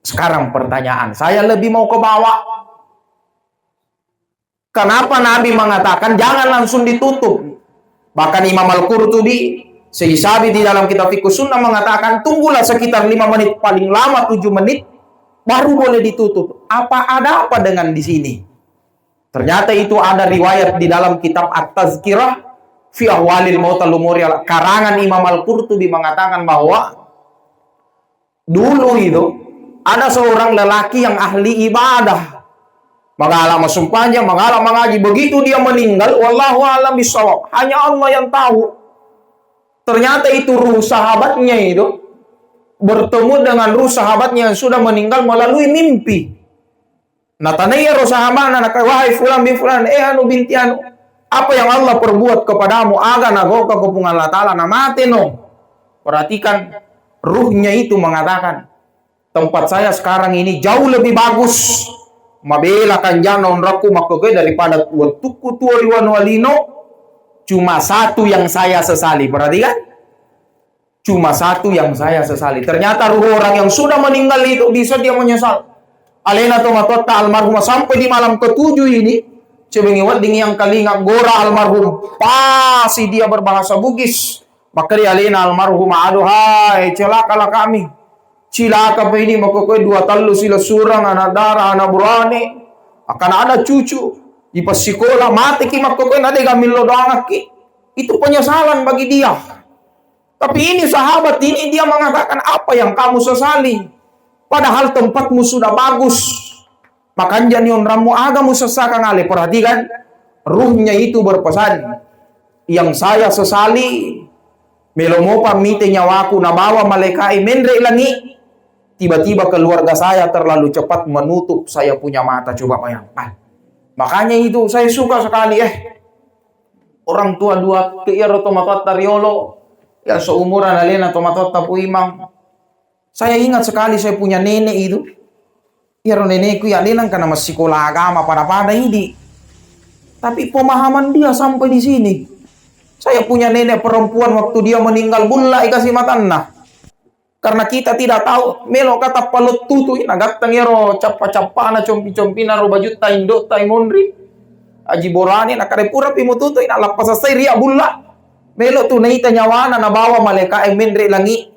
Sekarang pertanyaan, saya lebih mau ke bawah. Kenapa Nabi mengatakan jangan langsung ditutup? Bahkan Imam Al-Qurtubi, Sayyid Sabi di dalam kitab Fiqh Sunnah mengatakan, "Tunggulah sekitar lima menit, paling lama tujuh menit, baru boleh ditutup." Apa ada apa dengan di sini? Ternyata itu ada riwayat di dalam kitab At-Tazkirah fi Ahwalil Mautal Umuri, karangan Imam Al-Qurtubi, mengatakan bahwa dulu itu ada seorang lelaki yang ahli ibadah. Magala masumpajang, magala mangaji. Begitu dia meninggal, wallahu a'lam bishawab. Hanya Allah yang tahu. Ternyata itu ruh sahabatnya itu bertemu dengan ruh sahabatnya yang sudah meninggal melalui mimpi. Natanai ero sahabatna, naka, "Wahai fulan bin fulan, eh anu binti anu, apa yang Allah perbuat kepadamu? Aga nagauka ko Puang Allah Ta'ala, namate no?" Perhatikan, ruhnya itu mengatakan, "Tempat saya sekarang ini jauh lebih bagus. Mabela kanjana onrakku makkoke daripada wettukku tuo ri wanua lino." Cuma satu yang saya sesali. Perhatikan. Cuma satu yang saya sesali. Ternyata ruh orang yang sudah meninggal itu bisa dia menyesal. Alena tomatoatta almarhumah sampai di malam ketujuh ini, cebengi wedding yang kalinga gora almarhum. Pasti dia berbahasa Bugis. Maka dia alena almarhumah, "Aduhai, celakalah kami. Cilaka pa ini, makkokkoe dua tallu silessureng, anak dara, anak burane. Akan ada cucu. Dipassikola, mateki makkokkoe, na dega millo doangakki." Itu penyesalan bagi dia. Tapi ini sahabat ini dia mengatakan, "Apa yang kamu sesali? Padahal tempatmu sudah bagus." Makanja ni onrammu aga musessakang ale. Perhatikan, ruhnya itu berpesan, "Yang saya sesali, melo mopa mite nyawaku nabawa malaikat menre langi, tiba-tiba keluarga saya terlalu cepat menutup saya punya mata." Coba bayangkan. Makanya itu saya suka sekali, eh, orang tua dua ke iyaro tomatoatta riolo, ya seumuran alena tomatoatta Pu Imang. Saya ingat sekali saya punya nenek itu. Iyaro nenekku ya, de nengka na massikola agama pada-pada idi. Tapi pemahaman dia sampai di sini. Saya punya nenek perempuan, waktu dia meninggal, bulla i kasi matanna. Karena kita tidak tahu, melo ka tappa lo tutui, nagattang iyaro cappa-cappana, compi-compina ro bajutta, indotta, imonri. Aji borane, na kare pura pi mututui, na lappa sassai ria bulla. Melo tu naita nyawana, nabawa malaikat e menre langi.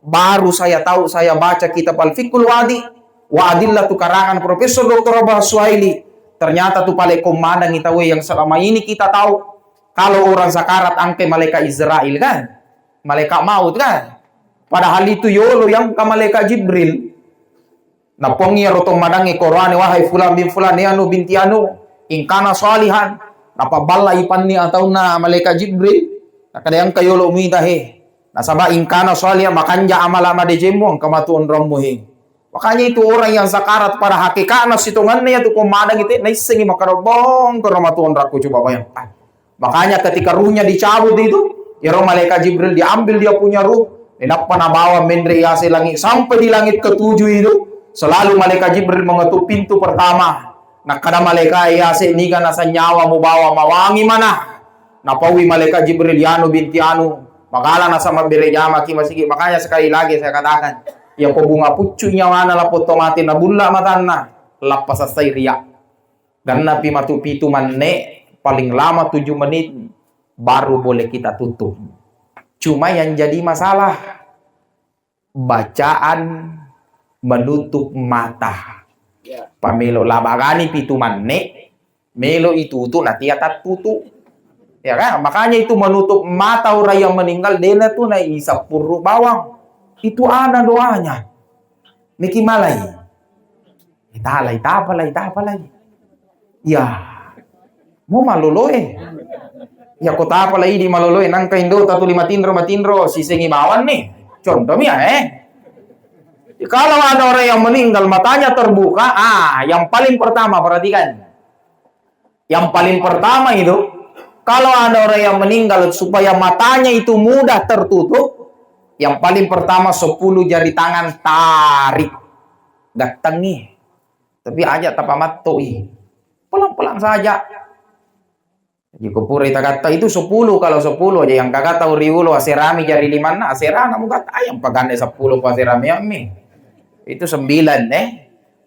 Baru saya tahu, saya baca kitab Al-Fiqhul Wadi wa Adillatu karangan Profesor Doktor Abah Suhaili. Ternyata tu pale kommandangi tau yang selama ini kita tahu, kalau orang sakarat angke malaikat Israel kan? Malaikat maut kan? Padahal itu yolo yang ke malaikat Jibril. Napongi ro to madangi Qur'ane, "Wahai fulan bin fulan, ya anu binti anu, ingkana salihan." Napabballa ipanni atauna malaikat Jibril. Nakada engka yolo muita he. Nasaba ingkana salihan, makanja amala madecemmu, engka matu onrommu he. Makanya itu orang yang sakarat pada hakikatna sitongenna ya tu ko madangi te naissengi makarobbong karo matu onrakku, coba bayangkan. Makanya ketika ruhnya dicabut itu, iyaro malaikat Jibril diambil dia punya ruh, dinappa nabawa menre yase langit sampai di langit ketujuh itu, selalu malaikat Jibril mengetuk pintu pertama. Nakkada malaikat yase, "Niga nasenyawa mubawa mawangi mana?" Napaui malaikat Jibril, "Yanu binti anu, magala nasama bere jamaki masigi." Makanya sekali lagi saya katakan, ya ko bunga puccu nyawana lapotto mati nabulla matanna, lappa sassai ria. Gennapi matu pitu menne, paling lama tujuh menit, baru boleh kita tutup. Cuma yang jadi masalah, bacaan menutup mata. Ya. Pamelo labagani pitu menne, melo itutu natia tattutu. Ya kan? Makanya itu menutup mata orang yang meninggal, dena tu na isappuru bawang. Itu ana doanya. Niki malai. Italai, tapalai, tapalai. Ya. Mo maloloe. Ya ko tapalai di maloloe, nangka indo tatuli matinro, matinro, sisengi bawanni. Contoh mi ya, eh. Kalau ada orang yang meninggal, matanya terbuka, ah, yang paling pertama perhatikan. Yang paling pertama itu, kalau ada orang yang meninggal supaya matanya itu mudah tertutup, yang paling pertama sepuluh jari tangan tarik. Gattengi. Tapi aja tapamattoi. Pelan-pelan saja. Jadi ko pura itagatta itu sepuluh, kalau sepuluh aja yang kagata uriulo aserami jari limanna, aserana mugatta, ayang pagande sepuluh ko aserami ammi. Itu sembilan, eh.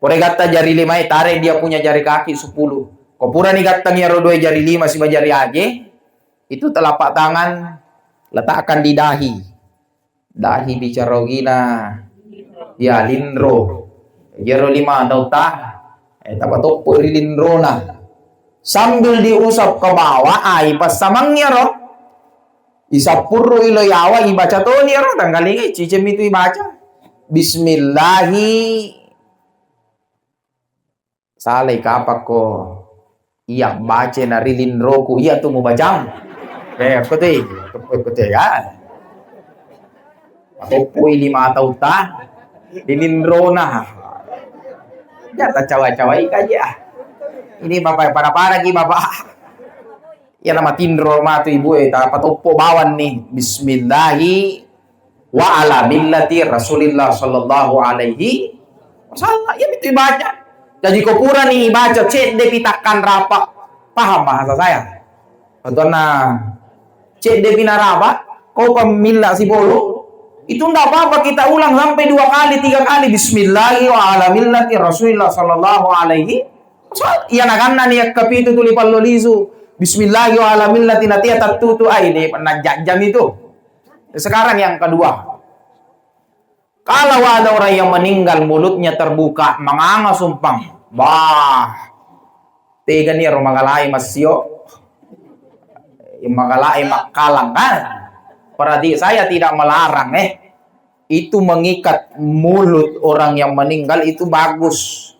Pura gatta jari lima, eh, tarik dia punya jari kaki sepuluh. Ko purani gattang iyaro dua jari lima siba jari aje, itu telapak tangan letakkan di dahi. Dahi bicara ogina, ya, linro. Iyaro lima tau ta, eh, tapatoppo ri linrona. Sambil diusap ke bawah, ai passamang iyaro. Isappurru ilo yawa, ibaca toni iyaro, tanggalinga cicemmi tu ibaca. Bismillahi Salai kapakko iya bace na ri linroku iya tu mubacang. Eh, ko te, ko te ya. Matoppoi lima tautta di linrona. Ya tacawa-cawai kaji ah. Ini bapak pada-pada ki bapak. Iya na matinro matu ibu e, tapatoppo bawang ni. Bismillahi wa ala millati Rasulillah sallallahu alaihi wasallam. Iya mitu ibaca. Jaji ko purani ibaca, cedde pi takkan rapa. Paham bahasa saya? Contohna, Cedde pi naraba, ko pamilla sipolo, itu ndak apa-apa kita ulang sampai dua kali, tiga kali. Bismillahi wa ala millati Rasulillah sallallahu alaihi wasallam. Iya naganna ni yakkapitu tuli pallo lisu. Bismillahi wa ala millati natia tattutu ai de najajjami tu. Sekarang yang kedua. Kalau ada orang yang meninggal mulutnya terbuka, manganga sumpang. Bah, tegani ro magalai massio. Magalai makkalang kan? Berarti saya tidak melarang eh. Itu mengikat mulut orang yang meninggal itu bagus.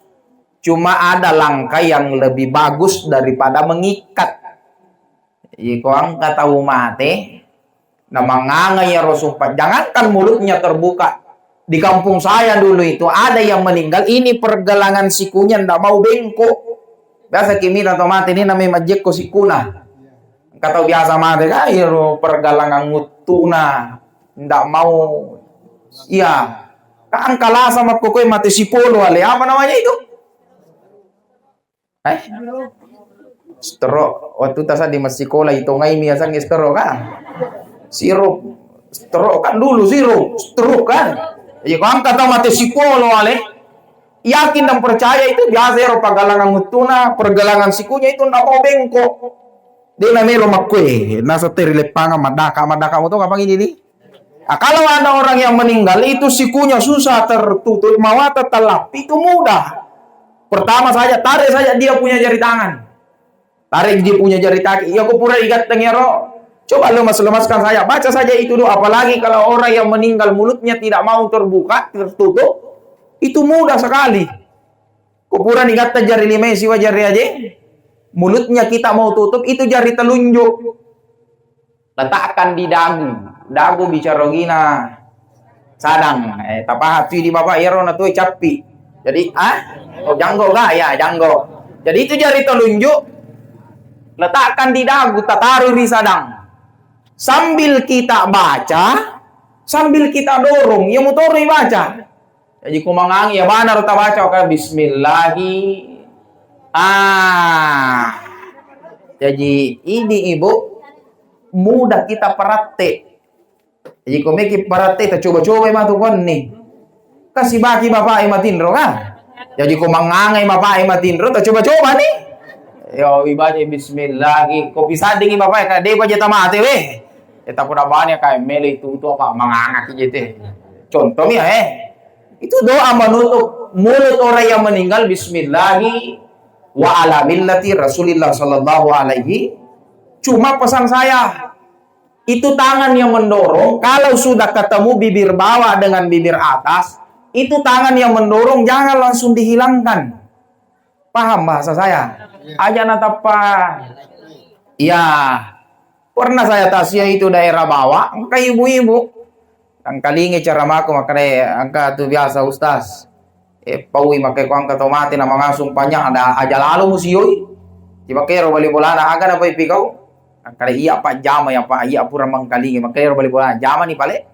Cuma ada langkah yang lebih bagus daripada mengikat. Iko engka tau mate, na manganga iyaro sumpah. Jangankan mulutnya terbuka. Di kampung saya dulu itu ada yang meninggal, ini pergelangan sikunya ndak mau bengkok. Biasa kimita tau mate ini namanya majekko sikuna. Engka tau biasa mate kan iyaro pergelangan nguttuna ndak mau. Iya. Kan engka lasa makkokoi mate sipolo ale. Apa namanya itu? Eh? Stroke. Waktu tasa di massikola itongai mi asangnge stroke kan? Sirup. Stroke kan dulu sirup. Stroke kan? Iya, ko engka tau mate sipolo ale. Yakin dan percaya itu biasa ero pergelangan uttuna, pergelangan sikunya itu ndak mau bengkok. Dia namelo makkue, nasa teri leppangan madaka, madaka moto kapang ini nih. Nah, kalau ada orang yang meninggal itu sikunya susah tertutup, mawata telap, itu mudah. Pertama saja, tarik saja dia punya jari tangan. Tarik dia punya jari kaki. Iya, ko pura digatteng ero. Coba lemas-lemaskan saja. Baca saja itu doa. Apalagi kalau orang yang meninggal mulutnya tidak mau terbuka, tertutup, itu mudah sekali. Ko pura digatteng jari lima siwa jari aja. Mulutnya kita mau tutup, itu jari telunjuk. Letakkan di dagu. Dagu bicara gina sadang. Eh, tapaha tu di bapak ero na tu cappi. Jadi, ah? Oh, janggo ga? Ya, janggo. Jadi itu jari telunjuk letakkan di dagu, tataruh di sadang. Sambil kita baca, sambil kita dorong, ya mutoro baca. Jadi ko mangang ya bana ro tabaca ka bismillahi. Ah. Jadi ini ibu mudah kita peratte. Jadi ko meki peratte ta coba-coba matu konni. Kasi baki bapak e matinro kan. Jadi ko mangangai bapak e matinro ta coba-coba nih. Yo ibaca bismillahi. Ko pisadingi bapak e ka depa jeta mate weh. Eta pura bani ka mele itu tu apa manganga ki jete. Contoh mi eh. Itu doa menutup mulut orang yang meninggal, "Bismillahi wa ala millati Rasulillah sallallahu alaihi." Cuma pesan saya, itu tangan yang mendorong, kalau sudah ketemu bibir bawah dengan bibir atas, itu tangan yang mendorong jangan langsung dihilangkan. Paham bahasa saya? Aja natappa. Iya. Pernah saya takziah itu daerah bawah, engka ibu-ibu. Engkalingi cara mako makanya engka tu biasa ustaz. Eh, paui makai ko engka tau mate na mangasung panjang ada aja lalo musioi. Di makero bali bolana aga na pai pikau. Engka iya pak jama ya pak iya pura mengkalingi makero bali bolana jama ni pale.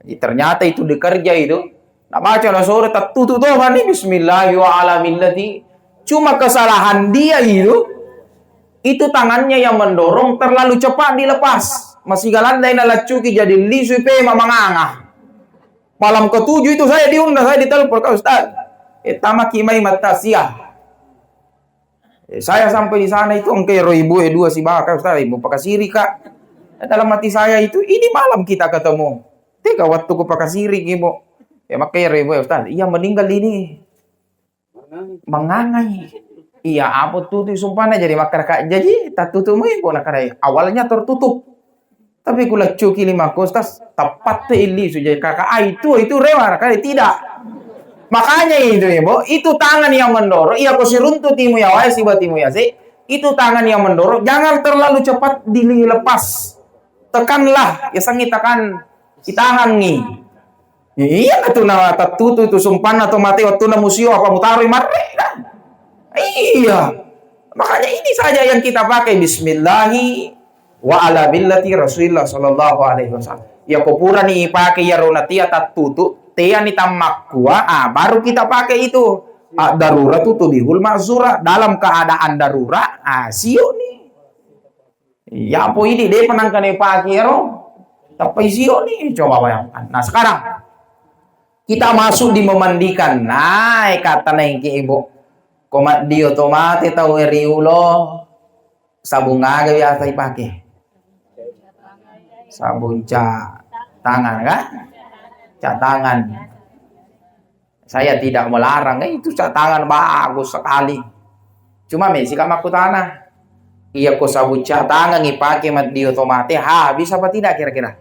Jadi, ternyata itu dikerja itu. Nabaca na sore tattutu to kan ni bismillahi wa ala millati. Cuma kesalahan dia itu, itu tangannya yang mendorong terlalu cepat dilepas. Masih galandai na laccuki jadi lisu pe mamanganga. Malam ketujuh itu saya diundang, saya ditelepon, "Kak Ustaz, eh, tamaki mai mattasia." Eh, saya sampai di sana itu engka ero ibu e dua sibaka, "Ustaz, ibu pakasiri kak." Dalam hati saya itu, ini malam kita ketemu. Tega waktu ku pakasiri ibu. Ya makanya ero ibu e, "Ustaz, iya meninggal ini." Mangangai. Iya, apa tutu sumpahnya jadi makkada kak jaji, tattutu mai ko nakada awalnya tertutup. Tapi ku laccuki lima kostas, tepat te illi su jadi kakak ai tu itu rewa nakada tidak. Makanya itu ya, Bu, itu tangan yang mendorong, iya ko siruntu timu ya wae siba timu ya se, itu tangan yang mendorong jangan terlalu cepat dilepas. Tekanlah, ya sangi tekan, itahangi. Iya tu na tattutu tu sumpanna to mate wattunna musio apa mutaroi marre kan? Iya. Makanya ini saja yang kita pakai bismillahi wa ala millati Rasulillah sallallahu alaihi wasallam. Ya ko purani ipake ya ronatia tattutu, teani tammakkua, ah, baru kita pakai itu. Ah, darurat tu tubihul ma'zura. Dalam keadaan darurat, ah, sio ni. Iya, po idi de' penangkane pake ro. Tapi sio ni, coba bayangkan. Nah, sekarang kita masuk di memandikan. Nah, kata naiki ibu. Ko maddio to mate tau riulo. Sabung aga biasa ipake? Sabung cat tangan, kan? Cat tangan. Saya tidak melarang, eh, itu cat tangan bagus sekali. Cuma mesi ka makkutana, iya ko sabung cat tangan ipake maddio to mate, habis apa tidak kira-kira?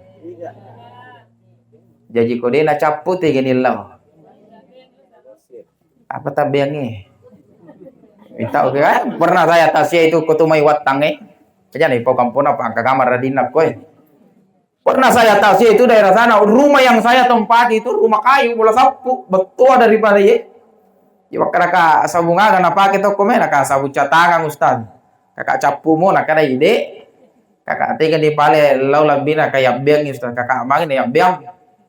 Jaji ko de' nacappu te geni lao. Apa tabbeangnge? Minta oke kan? Pernah saya tasia itu ko tu mai wattangnge. Aja nih pau kampung apa angka kamar radinna koe. Pernah saya tasia itu daerah sana, rumah yang saya tempati itu rumah kayu bola sappu, bettua daripada ye. Ya, wakka raka sabung aga napake tokko me, naka sabung catangang, Ustaz. Kaka cappu mo, nakada ide. Kaka tega di pale lau labbina ka yabbeang, Ustaz. Kaka magi na yabbeang.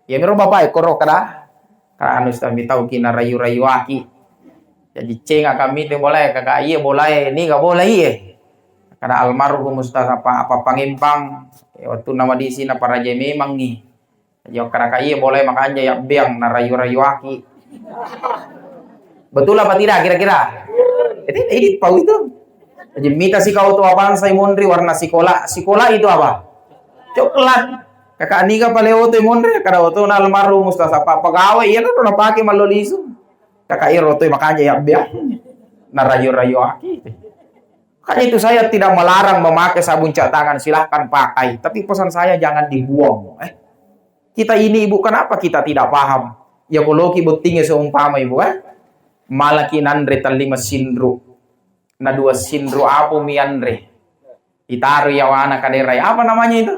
Ya miro bapak e koro kada. Kaka anu, Ustaz, mitau ki na rayu-rayu aki. Jadi cenga kami te bola e, kaka iye bola e, niga bola iye. Kada almarhum Ustaz apa, apa pangempang, eh, wettunna madisi naparajai memangngi. Jadi okkaraka iye bola e makanja yabbeang narayu-rayu aki. Betul apa tidak kira-kira? Jadi ini pau itu. Jadi mita si kau tua bangsa monri warna sikola. Sikola itu apa? Coklat. Kaka niga pale oto monri, kada oto na almarhum Ustaz apa pegawai, iya kan pernah pakai mallo lisu. Kaka iro oto makanja yabbeang. Narayu-rayu aki. Makanya itu saya tidak melarang memakai sabun cat tangan, silahkan pakai. Tapi pesan saya jangan dibuang. Eh, kita ini ibu, kenapa kita tidak paham? Ya koloki bottinge seumpama ibu kan, malaki nanre tellima sinru, na dua sinru apa mianre, itaro yawana kaderai. Apa namanya itu?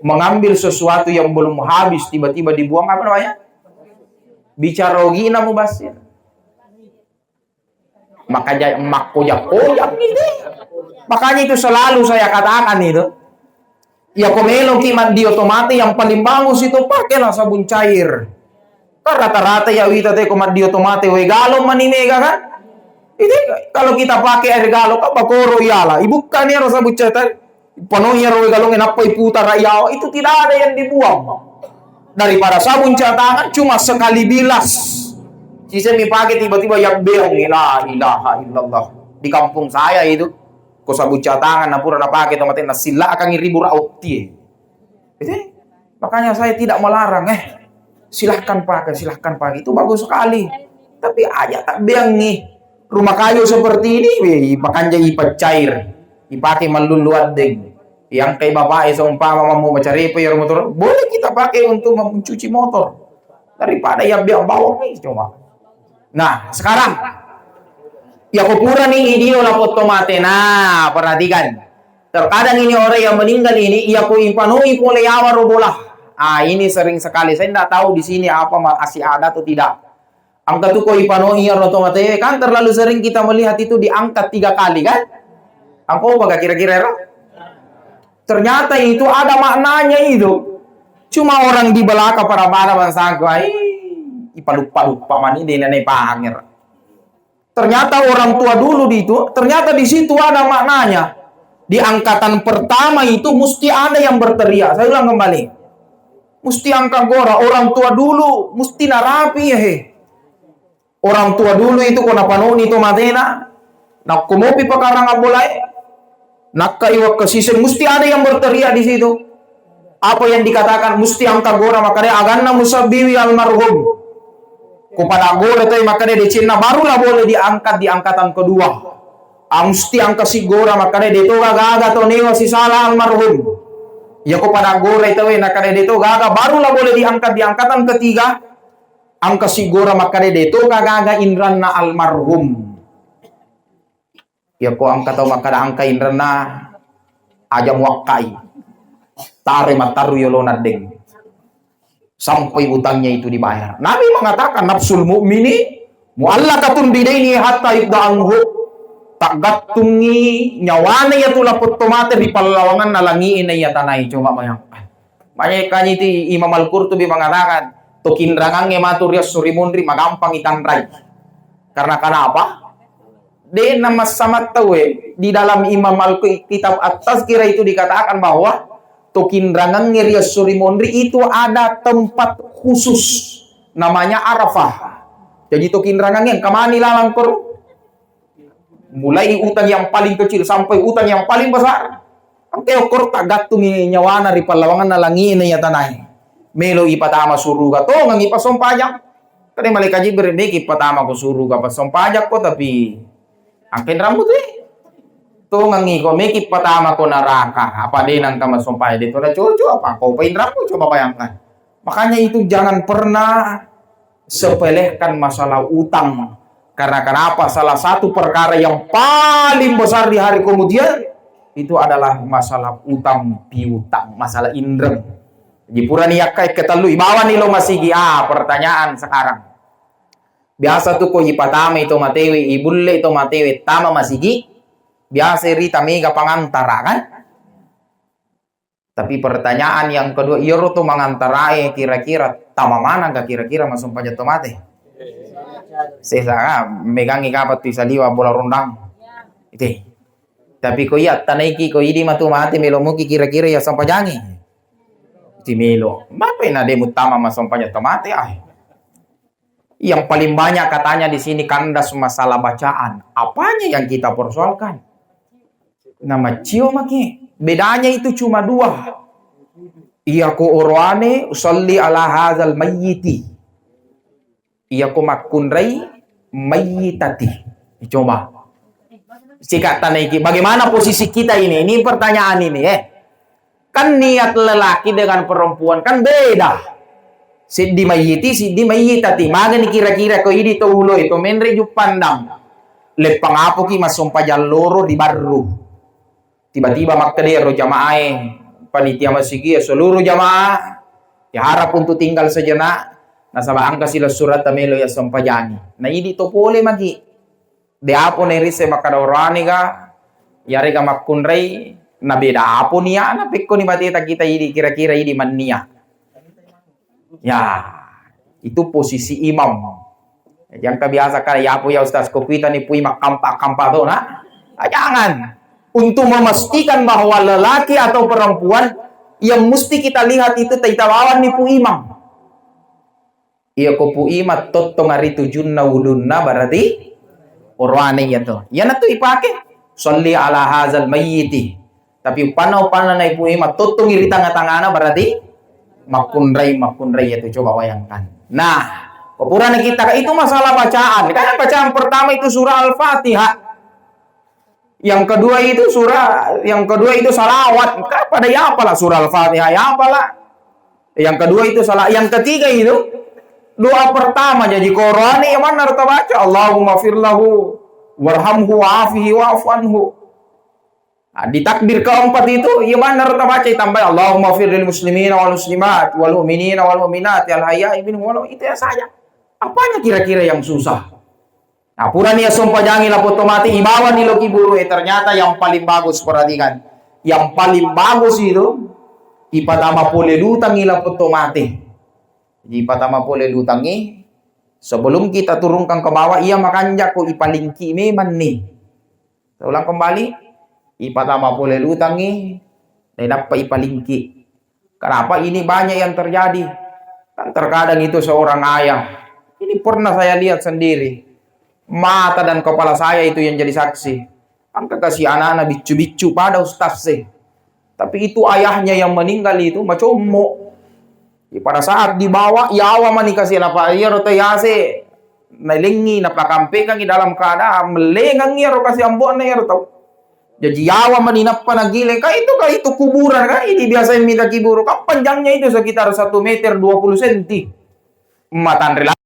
Mengambil sesuatu yang belum habis tiba-tiba dibuang apa namanya? Bicara ogina mubasir. Maka ja-, makkoja-koja gitu. Makanya itu selalu saya katakan itu. Ya ko meloki mandi otomatis yang paling bagus itu pakailah sabun cair. Kan rata-rata ya wita te ko mandi otomatis we galon mani mega kan? Itu kalau kita pakai air galon kan bakoro iala. Ibuka nih rasa sabun cair tadi. Penuhi ro galung nappa iputara yawa, itu tidak ada yang dibuang. Daripada sabun catangan cuma sekali bilas. Sisa mi pakai tiba-tiba ya beong, la ilaha illallah. Di kampung saya itu, ko sabun catangan na pura napake to mate nasilla akan ribu rauti. Gitu. Makanya saya tidak melarang, eh. Silahkan pakai, silahkan pakai. Itu bagus sekali. Tapi aja tak beangi. Rumah kayu seperti ini, weh, makanja ipa cair. Dipakai mallullu addeng. Yang kai bapak e seumpama mau macarepa ya motor, boleh kita pakai untuk mencuci motor. Daripada ya biar bawang nih cuma. Nah, sekarang ya ko purani idio lapotto mate. Nah, perhatikan. Terkadang ini orang yang meninggal ini, iya ko ipanoi pole yawa ro bola. Ah, ini sering sekali. Saya ndak tahu di sini apa masih ada atau tidak. Angka tu ko ipanoi iyaro to mate, kan terlalu sering kita melihat itu diangkat tiga kali kan? Angka apa kira-kira ero? Ternyata itu ada maknanya itu. Cuma orang di belakang pada-pada bangsaku, ai, ipaluppa-luppa mani de' nene panger. Ternyata orang tua dulu di itu, ternyata di situ ada maknanya. Di angkatan pertama itu mesti ada yang berteriak. Saya ulang kembali. Mesti angkat gora. Orang tua dulu mesti narapi ya he. Orang tua dulu itu ko napanoni to matena, nakko mopi pakarang abbolae, nakka iwakka siseng, mesti ada yang berteriak di situ. Apa yang dikatakan, mesti angkat gora makkada aganna musabbiwi almarhum. Ko pada gora toi makkada decenna, barulah boleh diangkat di angkatan kedua. Ah, mesti angkat si gora makkada de to gaga to newa sisala almarhum. Ya ko pada gora itu we nakkada de to gaga, barulah boleh diangkat di angkatan ketiga. Angka sigora makkada de to gaga inranna almarhum. Yako angka tau makkada angka inranna aja muakkai. Tare mattarru yolona deng. Sampai utangnya itu dibayar. Nabi mengatakan nafsul mu'mini mu'allakatun bidaini hatta yubda anhu. Taggattungi nyawana ya tu lapetto mate ri pallawanganna langi na ya tanai. Coba bayangkan. Makanya kan itu Imam Al-Qurtubi mengatakan, to kinrangangnge matu riassu ri munri magampang itanrai. Karena kenapa? De' namassamattauwe. Di dalam Imam Al-, kitab At-Tazkirah itu dikatakan bahwa tokinrangengnge ri esso ri monri itu ada tempat khusus, namanya Arafah. Jadi tokinrangengnge engka mani lalang koro. Mulai utang yang paling kecil sampai utang yang paling besar. Engka okor taggattungi nyawana ri pallawangenna langi'na iya tanae. Melo ipatama suruga, tongengi passompajang. Tadi malaikat Jibril, meki patama ko suruga passompajang ko, tapi engka inrammu tu, eh. Tongengi ko, meki patama ko neraka. Apa de' nengka massompajang, de' to na cocok apa? Ko pa inrammu, coba bayangkan. Makanya itu jangan pernah sepelekan masalah utang. Karena kenapa? Salah satu perkara yang paling besar di hari kemudian itu adalah masalah utang piutang, masalah inreng. Jadi purani yakka ketellu, ibawani lo masigi. Ah, pertanyaan sekarang. Biasa tu ko ipatama itu matewe, ibulle itu matewe tama masigi. Biasa rita mega pangantara kan? Tapi pertanyaan yang kedua, iyaro to mangantarae kira-kira tama manang ga kira-kira massompajang to mate? Sesa, ah, megangi kapang tu saliwa bola rondang. Ite. Tapi ko iya tanaiki ko idi matu mate melo muki kira-kira iya sompajangi. Ti melo. Mapai na de' muttama massompajang to mate, ah. Yang paling banyak katanya di sini kandas masalah bacaan. Apanya yang kita persoalkan? Nama cio maki. Bedanya itu cuma dua. Iya ko oroane, usalli ala hazal mayyiti. Iya ko makkunrai mayyitati. Coba. Sika tanaiki, bagaimana posisi kita ini? Ini pertanyaan ini, eh. Kan niat lelaki dengan perempuan kan beda. Siddi mayyiti, siddi mayyitati. Magani kira-kira ko idi to ulo itu menre juppandang. Leppang apoki massompajang loro di barru. Tiba-tiba makkeda ero jamaae, panitia masigi, seluruh jamaah diharap untuk tinggal sejenak, nasaba engka silessuretta melo iya sompajangi. Na idi to pole maki. De' apo nairisse makkeda oroane ga, iyarega makkunrai, na beda apo niatna pekkoni mateta kita idi, kira-kira idi mannia. Ya, itu posisi imam. Jangka biasa kan, ya apo ya ustaz, ko kuitani pui makkampa-kampa to na? Ah, jangan. Untuk memastikan bahwa lelaki atau perempuan yang mesti kita lihat itu taita bawanni pu imam. Iya ko pu imang tottong ari tujunna ulunna, berarti oroane iya to. Iyana tu ipake, "Sholli ala hazal mayyiti." Tapi upanna, upanna nai pu imang tottongi ri tanga-tangana, berarti makkunrai, makkunrai iya tu. Coba bayangkan. Nah, ko purana kita itu masalah bacaan. Kan bacaan pertama itu surah Al-Fatihah. Yang kedua itu surah, yang kedua itu salawat. Kan pada ya apalah surah Al-Fatihah, ya apalah. Yang kedua itu salah. Yang ketiga itu doa pertama. Jadi Qur'an iya manna ro tabaca, "Allahumma fir lahu warhamhu wa'afihi wa'fu anhu." Nah, di takbir keempat itu iya manna ro tabaca, tambai, "Allahumma fir lil muslimina wal muslimat wal mu'minina wal mu'minat al hayya'i minhum wal," itu ya saja. Apanya kira-kira yang susah? Nah, purani iya sompajangi lapong to mate, ibawani lo kiburu e. Ternyata yang paling bagus, perhatikan. Yang paling bagus itu, ipatama pole lutangi lapong to mate. Jadi, ipatama pole lutangi, sebelum kita turunkan ke bawah, iya makanja ko ipalingki memang ni. Saya ulang kembali, ipatama pole lutangi, nainappa ipalingki. Kenapa ini banyak yang terjadi? Kan terkadang itu seorang ayah. Ini pernah saya lihat sendiri. Mata dan kepala saya itu yang jadi saksi. Angka kasih anak-anak biccu-biccu pada ustaz sih. Tapi itu ayahnya yang meninggal itu macommo. Ya, pada saat dibawa, yawa mani kasih napa iya ro tayase. Nailengi, napakampekangi dalam keadaan mellengang iya ro kasih ambo'na iya ro tau. Jadi yawa mani nappa nagiling, kan itu, kan itu kuburan, kan ini biasa yang minta kiburu, kan panjangnya itu sekitar satu meter dua puluh senti. Matanre la-,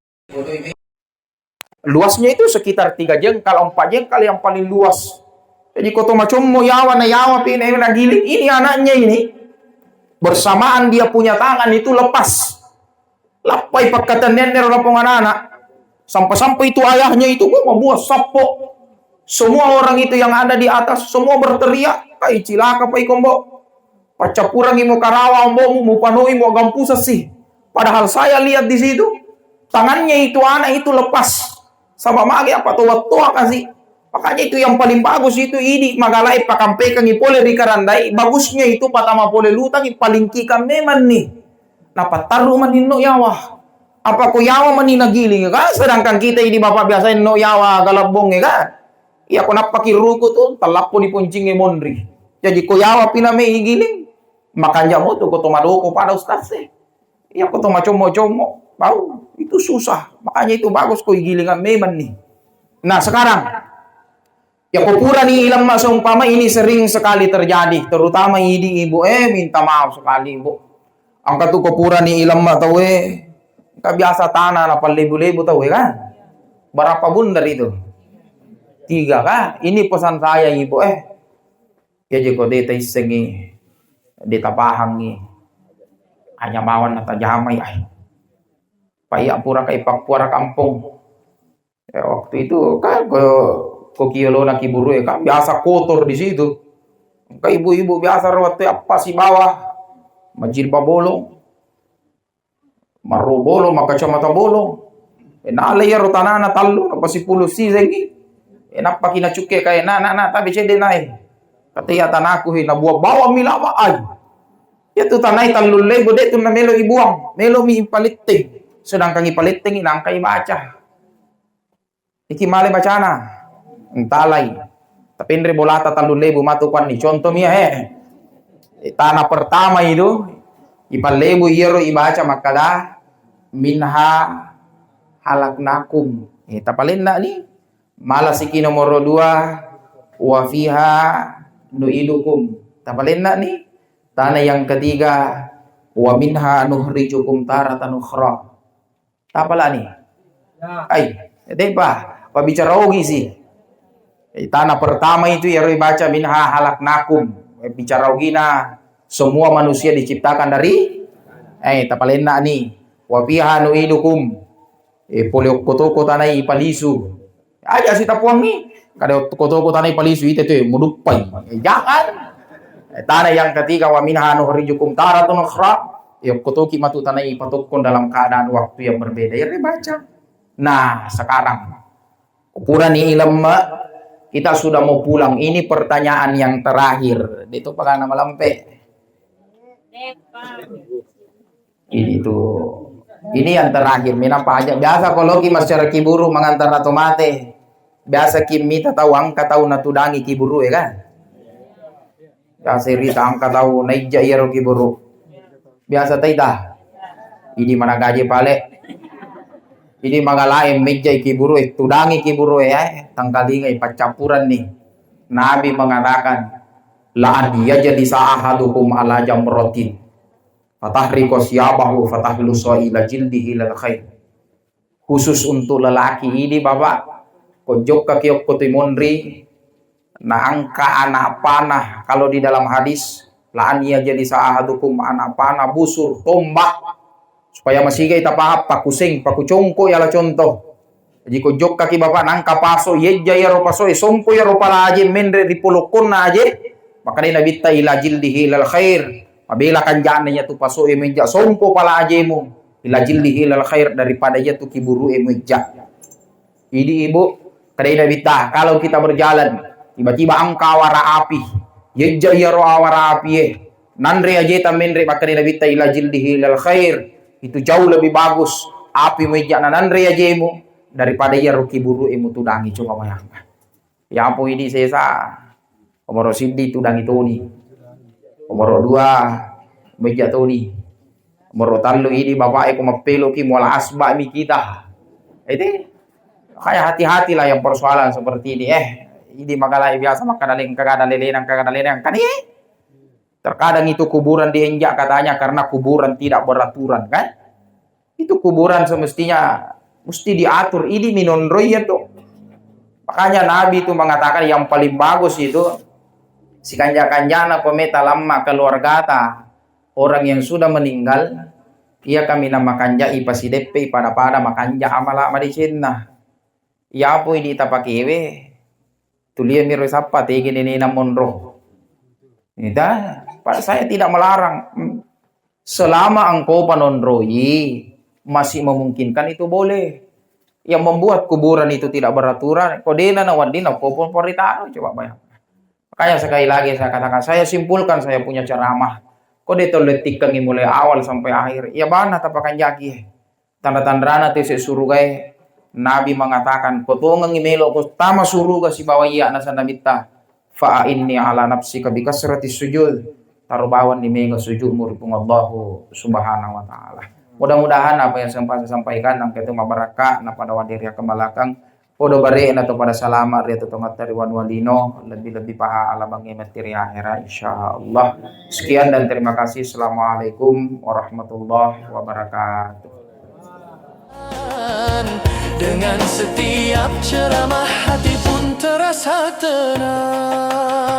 luasnya itu sekitar tiga jengkal, empat jengkal yang paling luas. Jadi koto macommo yawa na yawa pina nagiling, ini anaknya ini bersamaan dia punya tangan itu lepas. Lappai pakkatennianna ro lapong anak-anak. Sampai-sampai itu ayahnya itu, wah, mabuat sappo. Semua orang itu yang ada di atas, semua berteriak, "Kai, cilaka pai kombo. Paccappurangi mo karawa ombomu, mupanoi mo gampusessi." Padahal saya lihat di situ, tangannya itu anak itu lepas. Sama mage apa toa-toa kasih. Makanya itu yang paling bagus itu idi magalae pakampekangi pole ri karandai, bagusnya itu patama pole lutangi, palingkikan memanni. Napattarru maninno yawa. Apa ko yawa mani nagiling ka? Sedangkan kita idi bapak biasa no yawa galabbong ka? Iya ko nappaki ruku tu, tallappo di poncinge monri. Jadi ko yawa pina me igiling, makanja moto ko to madoko pada ustaz e. Iya ko to macommo-commo, bau, itu susah. Makanya itu bagus ko igilingan memanni. Nah, sekarang ya ko purani ilemma seumpama ini sering sekali terjadi, terutama idi ibu, eh, minta maaf sekali ibu. Angka tu ko purani ilemma tau e, engka biasa tanah na pallebu-lebu tau e kan? Berapa bundar itu? Tiga kan? Ini pesan saya ibu, eh. Ya je ko de taissengi, de tapahangi. Hanya mawan na tajamai ai. Pai ampura kai pappuara kampung. Ya, waktu itu kan ko, ko kiolona kiburu e kan biasa kotor di situ. Engka ibu-ibu biasa ro wattu apa sibawa majilbab bolong, marro bolong, makkacamata bolong. E, nala iyaro tanana tallu, nappa sipulung sisengi. E, nappaki nacukke kae, na, na, na, tapi cedde nae. Kata iya tanaku, he, nabuang bawang mi lama ai. Iya tu tanai tallu lebu de tu namelo ibuang, melo mi ipaletteng. Sedangkan ipalettengi nangka ibaca. Iki male bacana. Entalai. Tapi nre bolata tallu lebu matu kuanni. Contoh mia, eh. Eh, tanah pertama itu, ipallebu iyaro ibaca makkada, "Minha halaknakum." Eh, tapalenna ni. Mala siki nomoro dua, "Wa fiha nu'idukum." Tapalenna ni. Tanah yang ketiga, "Wa minha nukhrijukum taratan ukhra." Tapalani. Ai, depa, pabbicara ogi si. Eh, tanah pertama itu yaro ibaca minha halaknakum. Eh, bicara ogina semua manusia diciptakan dari, eh, tapalenna ni. Wa fiha nu'idukum. Eh, pole okko toko tanai ipalisu. Aja sitapuangngi. Kada okko toko tanai palisu ite tu, eh, muduppai. Eh, jangan. Eh, tanah yang ketiga, "Wa minha nukhrijukum taratan ukhra." Eh, okko toki matu tanai ipatokkon dalam keadaan waktu yang berbeda. Ya, baca. Nah, sekarang. Purani ilemme, kita sudah mau pulang. Ini pertanyaan yang terakhir. Itu pagana malampe. Ini tuh. Ini yang terakhir. Menapa aja. Biasa kalau ki masyarakat kiburu mengantar atau mate. Biasa ki mita tahu angka tahu natudangi kiburu ya kan? Biasa rita angka tahu naija iyaro kiburu. Biasa taita. Ini mana gaji pale. Ini magalae mejja kiburu e, tudangi kiburu e, eh, tangkalingai paccappuran nih. Nabi mengatakan, "La an yajlisa ahadukum ala jamratin." Fatahriqu siyabahu fatahlusa ila jildihi lal khair. Khusus untuk lelaki ini, Bapak, ko jokka ki okko tu monri, na angka anak panah. Kalau di dalam hadis, "La an yajlisa ahadukum," anak panah, busur, tombak. Supaya masigai tapaham, pakuseng, pakucongko yala contoh. Jadi ko jokka ki Bapak nangka paso, yejja yaro paso e, songko yaro pala aje menre ri polokkonna aje, Makkedai Nabitta, "Ila jildihi ilal khair." Mabela kanja'na iyatu paso'e menja' sompo pala ajemu. "Ila jildihi ilal khair," daripada iyatu kiburu'e menja'. Idi, Ibu, kedai Nabitta, kalau kita berjalan, tiba-tiba engka awara api, yejja' iyaro awara apie, nanre ajeta menre, makkedai Nabitta, "Ila jildihi ilal khair." Itu jauh lebih bagus. Api menja' nananre ajemu daripada iyaro kiburu'e mutudangi. Coba bayangkan. Yapo idi sesa, omoro siddi tudangi toni, omoro dua meja toni, omoro tallu idi bapa'e ko mappeloki muala asba'mi kita. Ede, makanya hati-hatilah yang persoalan seperti ini, eh. Idi magalai biasa makkada leng, engka kada lelena, engka kada lelena, engka ni. Terkadang itu kuburan dienjak katanya karena kuburan tidak beraturan, kan? Itu kuburan semestinya mesti diatur, idi minonroi iyatu. Makanya Nabi itu mengatakan yang paling bagus itu sikanja-kanjana pemeta lamma keluargata, orang yang sudah meninggal, iya kami nama kanjai pasideppe pada-pada makanja amala madecenna. Yapo idi tapakewe, tulia miro sappa tege nenena monro. Ita, Pak, saya tidak melarang. Hmm. Selama engkau panonroi, masih memungkinkan itu boleh. Yang membuat kuburan itu tidak beraturan, ko dena na wedding na ko pun poritano, coba bayangkan. Makanya sekali lagi saya katakan, saya simpulkan saya punya ceramah. Ko de to lettikkangi mulai awal sampai akhir. Ya bana tapakanjaki. Tanda-tandana tese surugae. Nabi mengatakan, ko tongengi melo ko tama suruga sibawa iya nasa nabitta. Fa inni ala nafsika bi kasrati sujud. Taro bawanni mega sujudmu ri Puang Allahu Subhanahu wa Ta'ala. Mudah-mudahan apa yang sempat saya sampaikan nangka itu mabarakka, napada wadiri ke belakang. Podo bare na to pada salama ri to tongetta ri wanua lino, lebih-lebih paha ala bangi mati ri akhirat, insyaallah. Sekian dan terima kasih. Assalamualaikum warahmatullahi wabarakatuh. Dengan setiap ceramah hati pun terasa tenang.